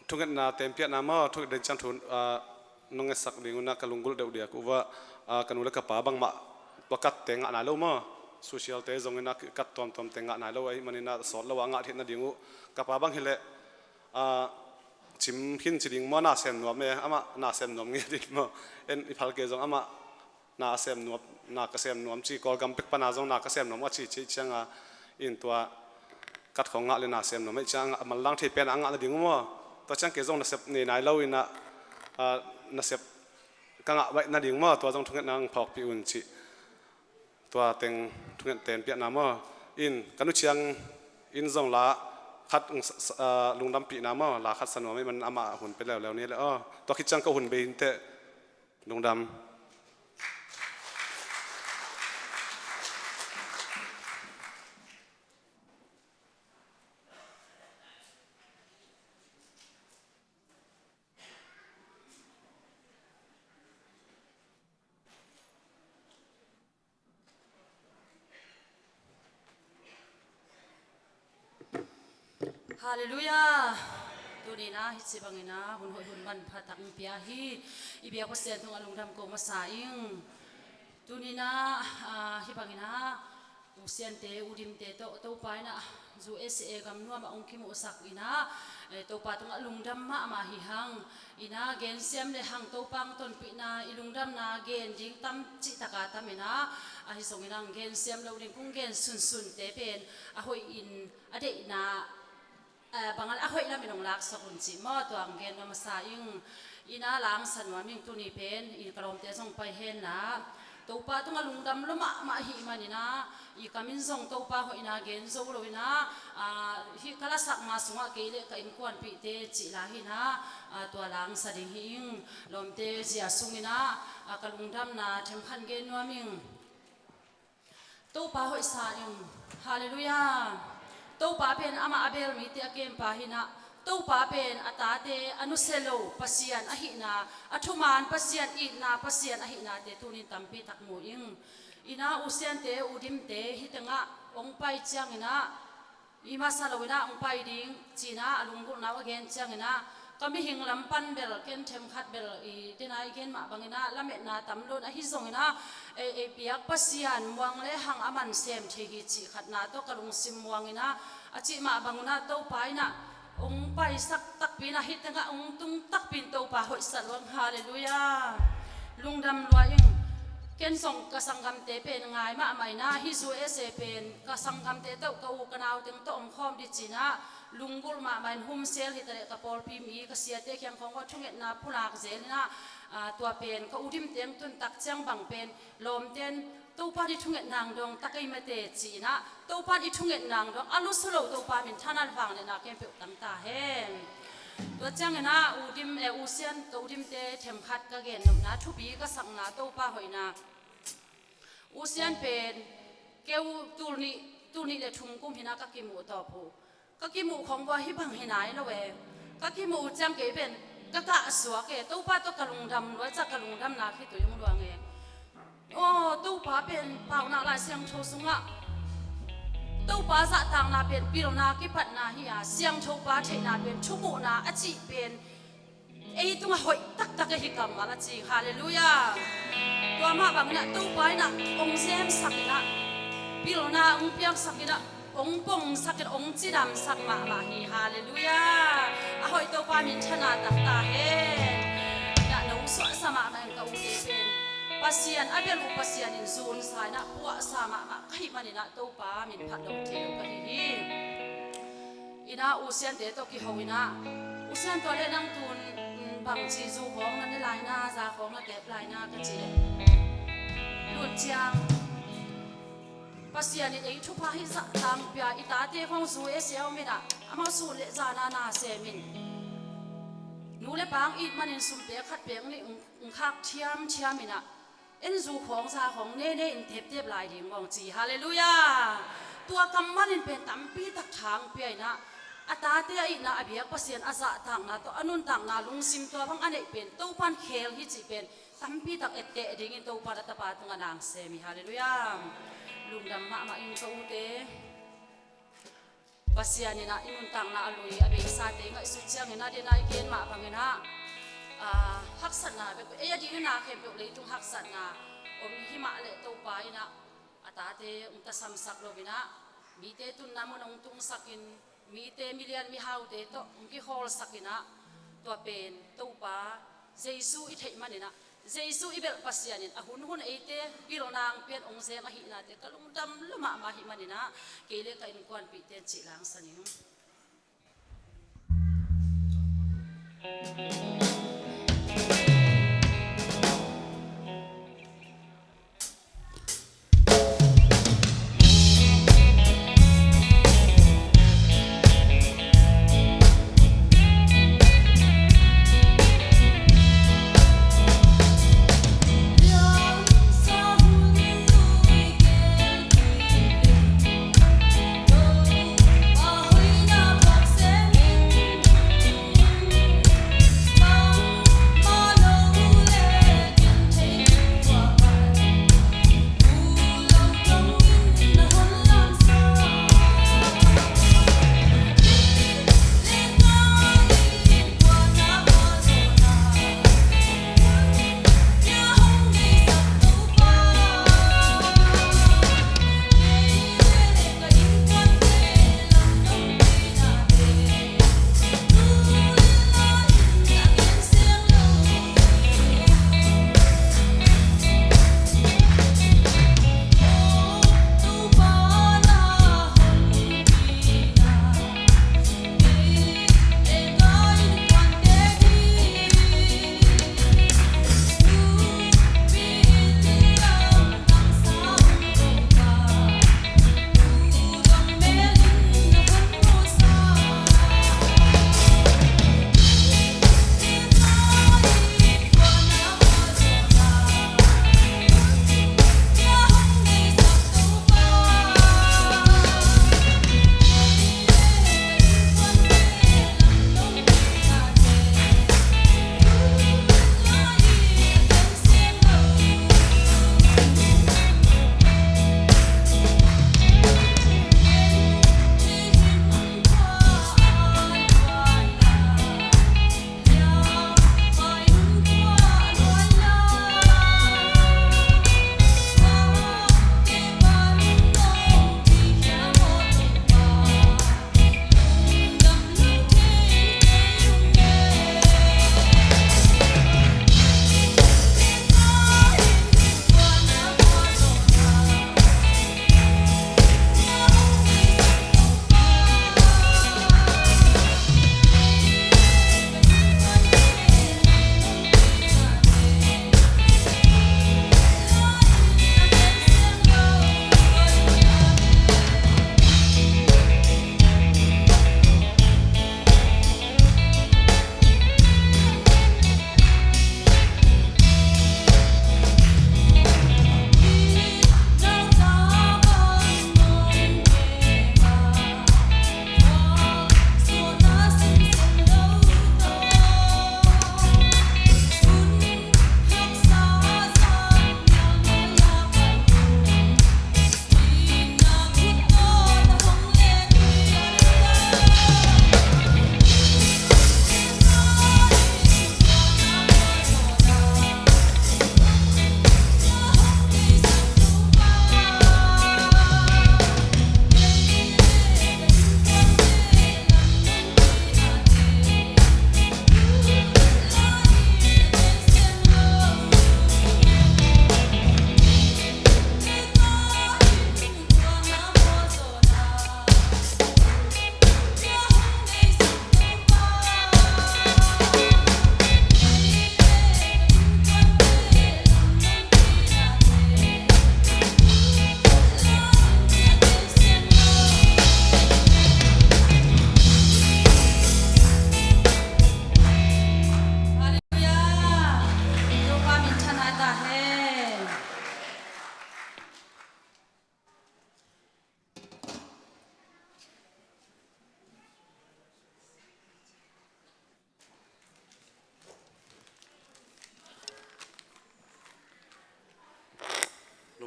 thungetna teenpiakna maw, thunget den ciang thu, ah, nong ngetsak ding un ah ka lunggulh deuh diak uh ah, ah, ka nu le ka pa bangmah tua katte ngah nai lo maw, social te zongin ah kat tuamtuamte ngah nai lo ahih manin ah sawt lo ah ngah theih nading uh. Ka pa bang hileh, ah, Cim Khin ci ding maw, na sem nuam e, amah na sem nuam ngei ding maw. En i phal kei zong amah na sem nuam, na ka sem nuam ci, Kawlgam pek pana zong na ka sem nuam a ci, ci ciang a, in tua kat khawng ngah le na sem nuam ahih ciang a manlang thei pen a ngah nading uh maw. Tua ciang kei zong nasep nei nai lo in ah, ah, nasep ka ngah baih nading maw, tua zong thungetna ong phawkpih un cih. Tua teng thunget teenpiakna maw. In ka nu ciang in zong la khat ong sa, sa, ah, lungdampihna maw, la khat sa nuam ahih manin amah hun pia leuleu ni le aw. Tua khit ciang ka hun bei inteh. Lungdam. Halleluiah. Tuni-in ah hih ci bangin ah hun hoih hun manpha tak ong pia hi. I biak Pasian tungah lungdam ko masa ing. Tuni-in ah, ah, hih bangin ah U Siante, U Dimte tawh Topa in ah U S A gam nuam ah ong kimuhsak in ah, eh, Topa tungah lungdam mahmah hi hang. In ah gensiam le hang Topa ong tonpihna, i lungdamna gen ding tam cihtak a tam in ah, ahi zongin ah ong gensiam lo ding, kong gen sunsunte pen a hoih in, a deihna, eh, bang a hoih lamin ong laksak un cih maw, tua ong gen nuam masa ing. In ah la ong sa nuam ing. Tuni pen in ka lawmte zong pai hen la, Topa tungah lungdam lua mahmah ahih manin ah, i kam in zong Topa hoihna gen zo lo in ah, ah, hih ka lasak ma sungah kei le ka innkuanpihte cih la hi in ah, ah, tua la ong sa ding hi ing. Lawmte zia sungin ah, ah, ka lungdamna themkhat gen nuam ing. Topa hoihsa ing. Halleluiah. Topa pen amah a bel mite a kempa hi in ah, Topa pen a tate a nusia lo Pasian ahihna, a thuman Pasian, itna Pasian ahihnate tuni-in tampi tak mu ing. In ah U Siante, U Dimte hih tengah ong pai ciangin ah, i masa lo in ah ong pai ding ci-in ah a lunggulhna uh a gen ciangin ah, ka mihing lam pan bel ken themkhat bel i dena i gen mah bangin ah lametna tam lo in, ahi zongin ah, ei, ei biak Pasian muang le hang a man sem thei hi cih khatna tawh ka lungsim muang in ah, a cih mah bang un ah Topa in ah ong paisak takpi in ah, hih tengah ong tung takpi in Topa hoihsa lua ing. Halleluiah. Lungdam lua ing. Ken zong ka sanggamte pen ngai mahmah in ah, hih U S A pen ka sanggamte tawh, ka u ka nau teng tawh om khawm ding ci-in ah, lunggulh mahmah in, humsel hi ta leh ka pawlpi mi, ka siate kiang khawng ah thungetna pulak zel in ah, ah, tua pen ka U Dimte ong tun tak ciang bang pen lawmten Topa in i thunget nang dong ta kei mate ci-in ah, Topa in i thunget nang dong a lusu lo Topa minthanna le vangliatna khempeuh tang ta hen. Tua ciangin ah U Dim, eh, U Sian, ka U Dimte themkhat ka gen nopna, thupi ka sakna, Topa hoihna. U Sian pen keu tul nih, tul nih le thum kum hi-in ah ka kimuh tawp uh. Ka kimuh khong vua hih bang hi nai lo e. Ka kimuh uh ciang kei pen ka gah suak e. Topa tawh ka lungdam lua ciang ka lungdamna khitui hong luang e. Aw, Topa pen Paunak Lai Siangtho sungah Topa zahtakna pen pilna kipatna hi a, Siangthopa theihna pen thumuhna a cih pen ei tungah hoih taktak ahi kammal a ci. Halleluiah. Tua mah bangin ah Topa in ah hong zemsak in ah, pilna hong piaksak in ah, hong pongsak in, hong cidamsak mahmah hi. Halleluiah. A hoih Topa minthanna tang ta hen. Ina no suahsa mahmah in ka ute pen Pasian a bel uh Pasian in zunsa in ah puahsa mahmah ka hih manin ah Topa min phat lo thei lo ka hi hi. Ina U Siante tawh kiho in ah, U Sian, tua leh nang tun, mm, bangci zu khawng na ne lai na, za khawng na tep lai na ka ci leh, lun ciang Pasian in ei thupha hih zah tang pia, i tate khawng zu e sia om in ah, amau sun le zana na sem in, nu le pa hong it manin sum pek khat pek nih hong, hong khak thiamthiam in ah, en zu khawng za khawng nene in teptep lai ding mawng ci. Halleluiah. Tua kammal in pen tampi tak tha hong pia in ah, a tate a itna a biak Pasian a zahtakna tawh a nuntakna lungsim tua bang a neih pen Topa in khel hi cih pen tampi tak etteh dingin Topa in a tapa tungah na sem hi. Halleluiah. Lungdam mahmah ing ka ute. Pasian in ah i nuntakna a lui a beisate ngaihsut ciangin ah, den a i gen mah bangin ah, ah, haksatna bek, ei a dingin ah khempeuh leitung haksatna om hi mah leh Topa in ah a tate hong tasamsak lo in ah, mite tunna mun hong tungsak in, mite milian mihaute tawh hong kikhawlsak in ah, tua pen Topa Jesu i theih manin ah, Jesu i belh Pasian in a hunhun eite pilna hong pian hong zeng ahihnate ka lungdam lua mahmah ahih manin ah, kei le ka innkuanpihte in cih langsan ing.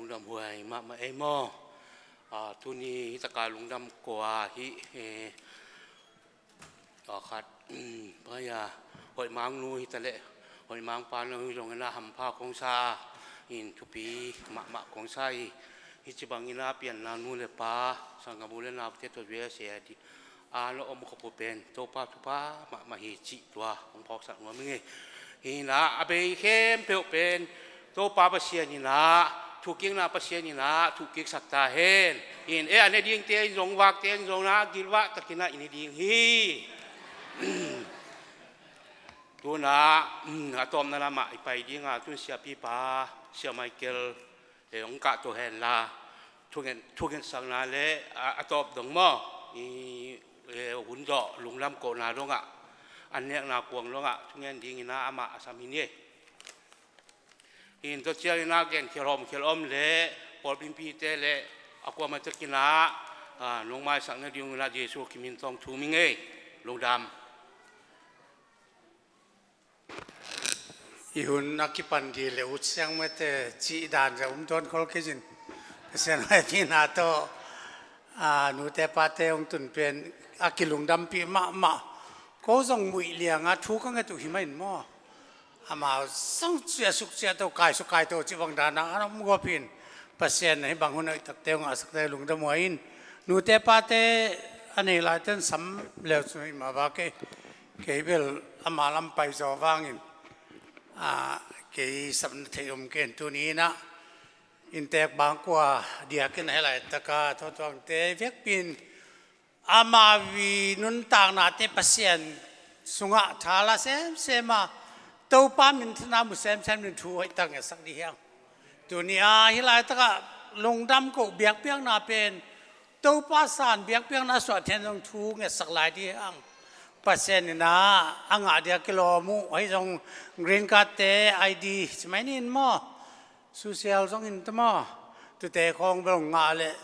Lungdam huai mahmah ei maw. Ah, tuni hi taka lungdam kua hi, eh, ah, khat, pai a, hoih mang nu hi ta leh, hoih mang pa nu hi zong ina hampha kong sa, in thupi mahmah kong sa hi. Hi ci bang ina pianna nu le pa, sanggam u le naute tawh via se a di. A na om khop uh pen Topa thupha mahmah hi cih tua hong phawksak nuam ing ei. Hi ina a bei khempeuh pen Topa Pasian ina thukikna Pasian ina thukiksak ta hen. Hi in e a ne dingte in zong vakte in zong na gilvah takin a i ne ding hi. Tuna, mm, a tawpna lamah i pai dinga tun siapipa, Sia Michael, eh, hong kahto henla, thungen, thungetsakna le a, a tawp dong maw, i, eh, hun dawh lungdam kohna dongah, an nekna kuang dongah thungen dingina amah a sam hi ni. Hi in tua ciangina gen khial hawm khial om le pawlpipite le a kuamah takina, ah, nong maisak na dingina Jesu kimin tawng thum ing ei. Lungdam. I hun a kipan di le ut siang mete cih dan za um tuan khol kei zin. Sian hai pi na tawh, a, nute pate hong tun pen a kilungdampi mahmah. Ko zong muih lianga thu ka nget uh hi mah in maw. Amau zong cia suk cia to kai suk kai to ci bang dana an om guap in. Pasian na hi bang hun a i takte hong a sakte lungdam huai in. Nute pate a nei laiten sam leu cu hi mah ba kei. Kei bel ama lam pai zaw vangin, a, kei sapna thei om ken tuni inah inntek bangkua diakin a helai taka thawtuangte vekpin ama vi nuntaknate Pasian sungah thala semsema Topa minthana mu semsem in thu hoihtak ngetsak dih hiang. Tuni a hilai takah lungdam koh biakpiakna pen Topa san biakpiakna suah thian zong thu ngetsak lai dih hang. Pasian ina a ngah dia kilawm uh ahi zong green card te I D cimai nin maw, social zong in ta maw, tute khawng bel hong ngah leh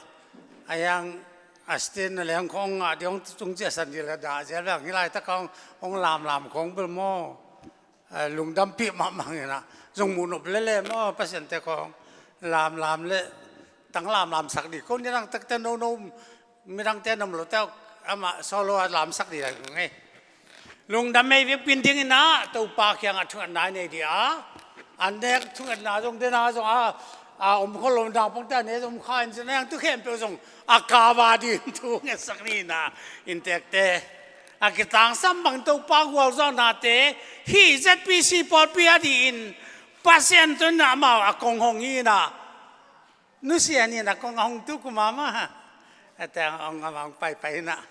a hiang a state na leng khawng ngah dia hong tung ciahsan dih la dah zial bel hang hilai tak khawng hong lamlam khawng bel maw. A, lungdampi mahmah inah zong muhnop lele maw Pasian te khawng lamlam le tang lamlam sak dih ko nidang takte nono midangte nam lote amah solo a lamsak dih lai ngei. Lungdam mei vekpin dinginah Topa kiangah thungetna i nei dih a, an nek thungetna zong dena zong a, a om kholo naupangte a ne zong om kha in zina yang tu khempeuh zong a kava dih in thu ngetsak dihna inntekte a kitangsam bang Topa gualzawhnate hih Z P C pawlpi a dihin Pasian tun amau a kong hong hi inah nusia ni inah kong a hong tu kuma ma a teng hong amau hong paipai inah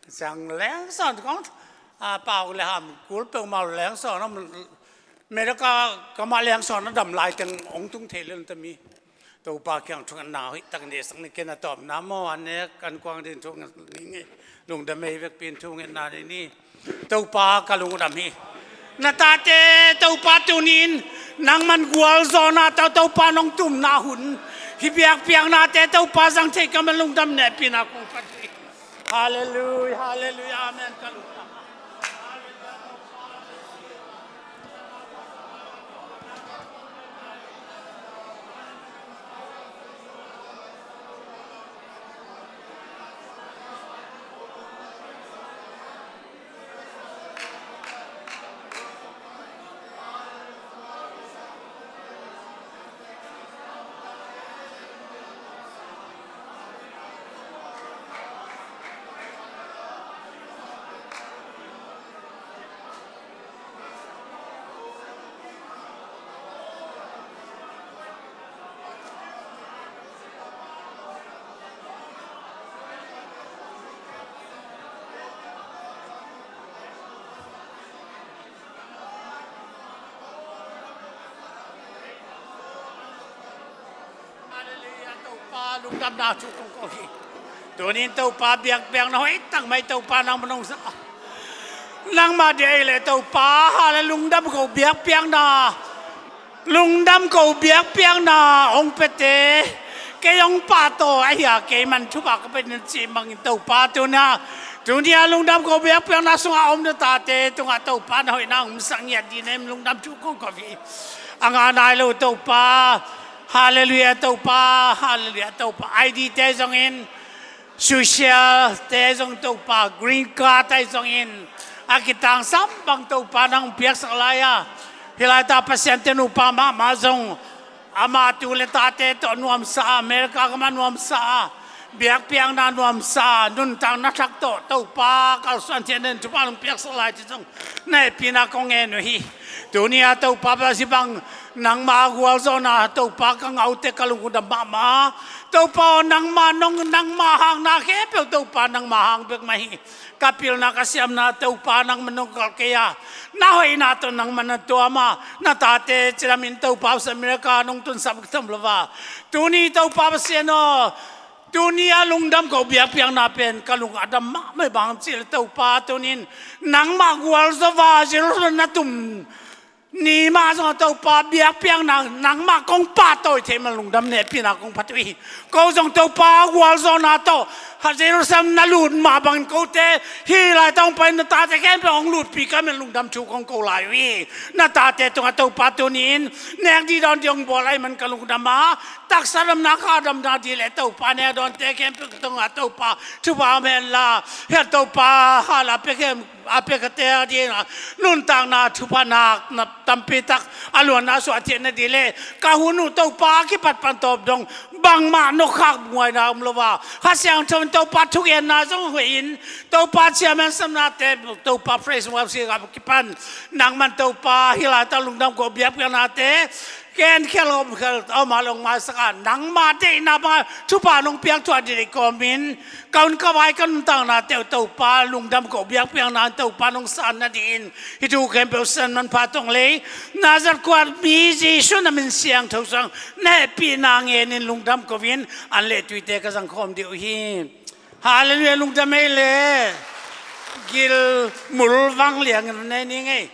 ciang lengsawn kong a pau le ham kul peuhmau lengsawn om America kamah lengsawn a dam lai teng hong tung thei lel tami. Topa kiang thungetna hoih tak nehsak ni ken a tawpna maw a nek an kuang din thunget ni ngei. Lungdam ei vekpin thungetna ni ni. Topa ka lungdam hi. Na tate Topa tunin nangman gualzawhna tau Topa nong tumna hun hi biakpiaknate Topa zang thei ka man lungdam nehpina kong phat hi. Halleluia, halleluia, amen. Ka lungdam. Halleluia, Topa lungdamna thu kong ko hi. Tunin Topa biakpiakna hoih tak mai Topa nangmah nong sa. Nangmah dia ei le Topa, hallelujah, lungdam ko biakpiakna. Lungdam ko biakpiakna hong pete. Kei hong pahtawi ahi a kei man thupha ka pia ding cih mangin Topa tuna. Tunia lungdam ko biakpiakna sungah a om na tate tungah Topa na hoihna hong sak ngiat dih nem lungdam thu kong ko hi. A ngah nai lo Topa. Halleluiah Topa, halleluiah Topa. I D te zongin, social te zong Topa, green card te zongin, a kitangsam bang Topa nang piaksak lai a, hih laitah Pasian te nupa mahmah zong, ama tu le tate tawh nuamsa a, America gam ah nuamsa a, biakpiakna nuamsa a, nuntakna thak tawh Topa kalsuan theihna in thupha nong piaksak lai cih zong na hehpihna kong ngen uh hi. Tuni a Topa Pasian bang nangma gualzawhna Topa ka ngah uh teh ka lungdam mahmah. Topa aw, nangma nong, nangma hangna khempeuh Topa nangma hang bek mah hi. Ka pilna ka siamna Topa nangman nong kalh kei a, na hoihna tawh nangman na tuam a, na tate cidamin Topa Pasian America nong tunsak bek tham lo a, tuni Topa Pasian aw, tuni a lungdam ko biakpiakna pen ka lung a dam mahmah bang cih leh Topa tunin nangmah gualzo a Jerusalem na tum ni mah zong a Topa biakpiakna nangmah kong pahtawi theih man lungdam hehpihna kong phat uh hi. Ko zong Topa gualzawhna tawh ha Jerusalem na lut mah bangin kote hih laitah hong pai na tate khempeuh hong lutpih ka man lungdam thu kong ko lai uh hi. Na tate tungah Topa tunin nek dih dawn dih hong bawl ahih man ka lungdam a, taksa damna kha damna dih le Topa nek dawnte khempeuh tungah Topa thupha om hen la, hih Topa hal a pia khem a pia ka tel ding a, nuntakna thupha nak na tampi tak a luanna suah theihna dih le ka hun uh Topa a kipat pan tawp dong bangmah nokkhak buaina om lo a, Kha Siangtho in Topa thugenna zong hoih in, Topa chairman samnate, Topa praise worship a kipan nangman Topa hih laitah lungdam ko biakpiaknate ken khel om khel om a long maisak a, nangma deihna banga thupha nong piak thuah dih deih kawmin ka hun ka vai ka nuntakna teuh Topa lungdam ko biakpiakna Topa nong san nadingin hih thu khempeuh san manpha tong lei Nazareth khua mi Jesu na min siangtho sang na hehpihna ngenin lungdam ko-in an le tuite ka zangkhawm dih uh hi. Halleluiah, lungdam ei le. Gil mul vang liangin nei ni ngei.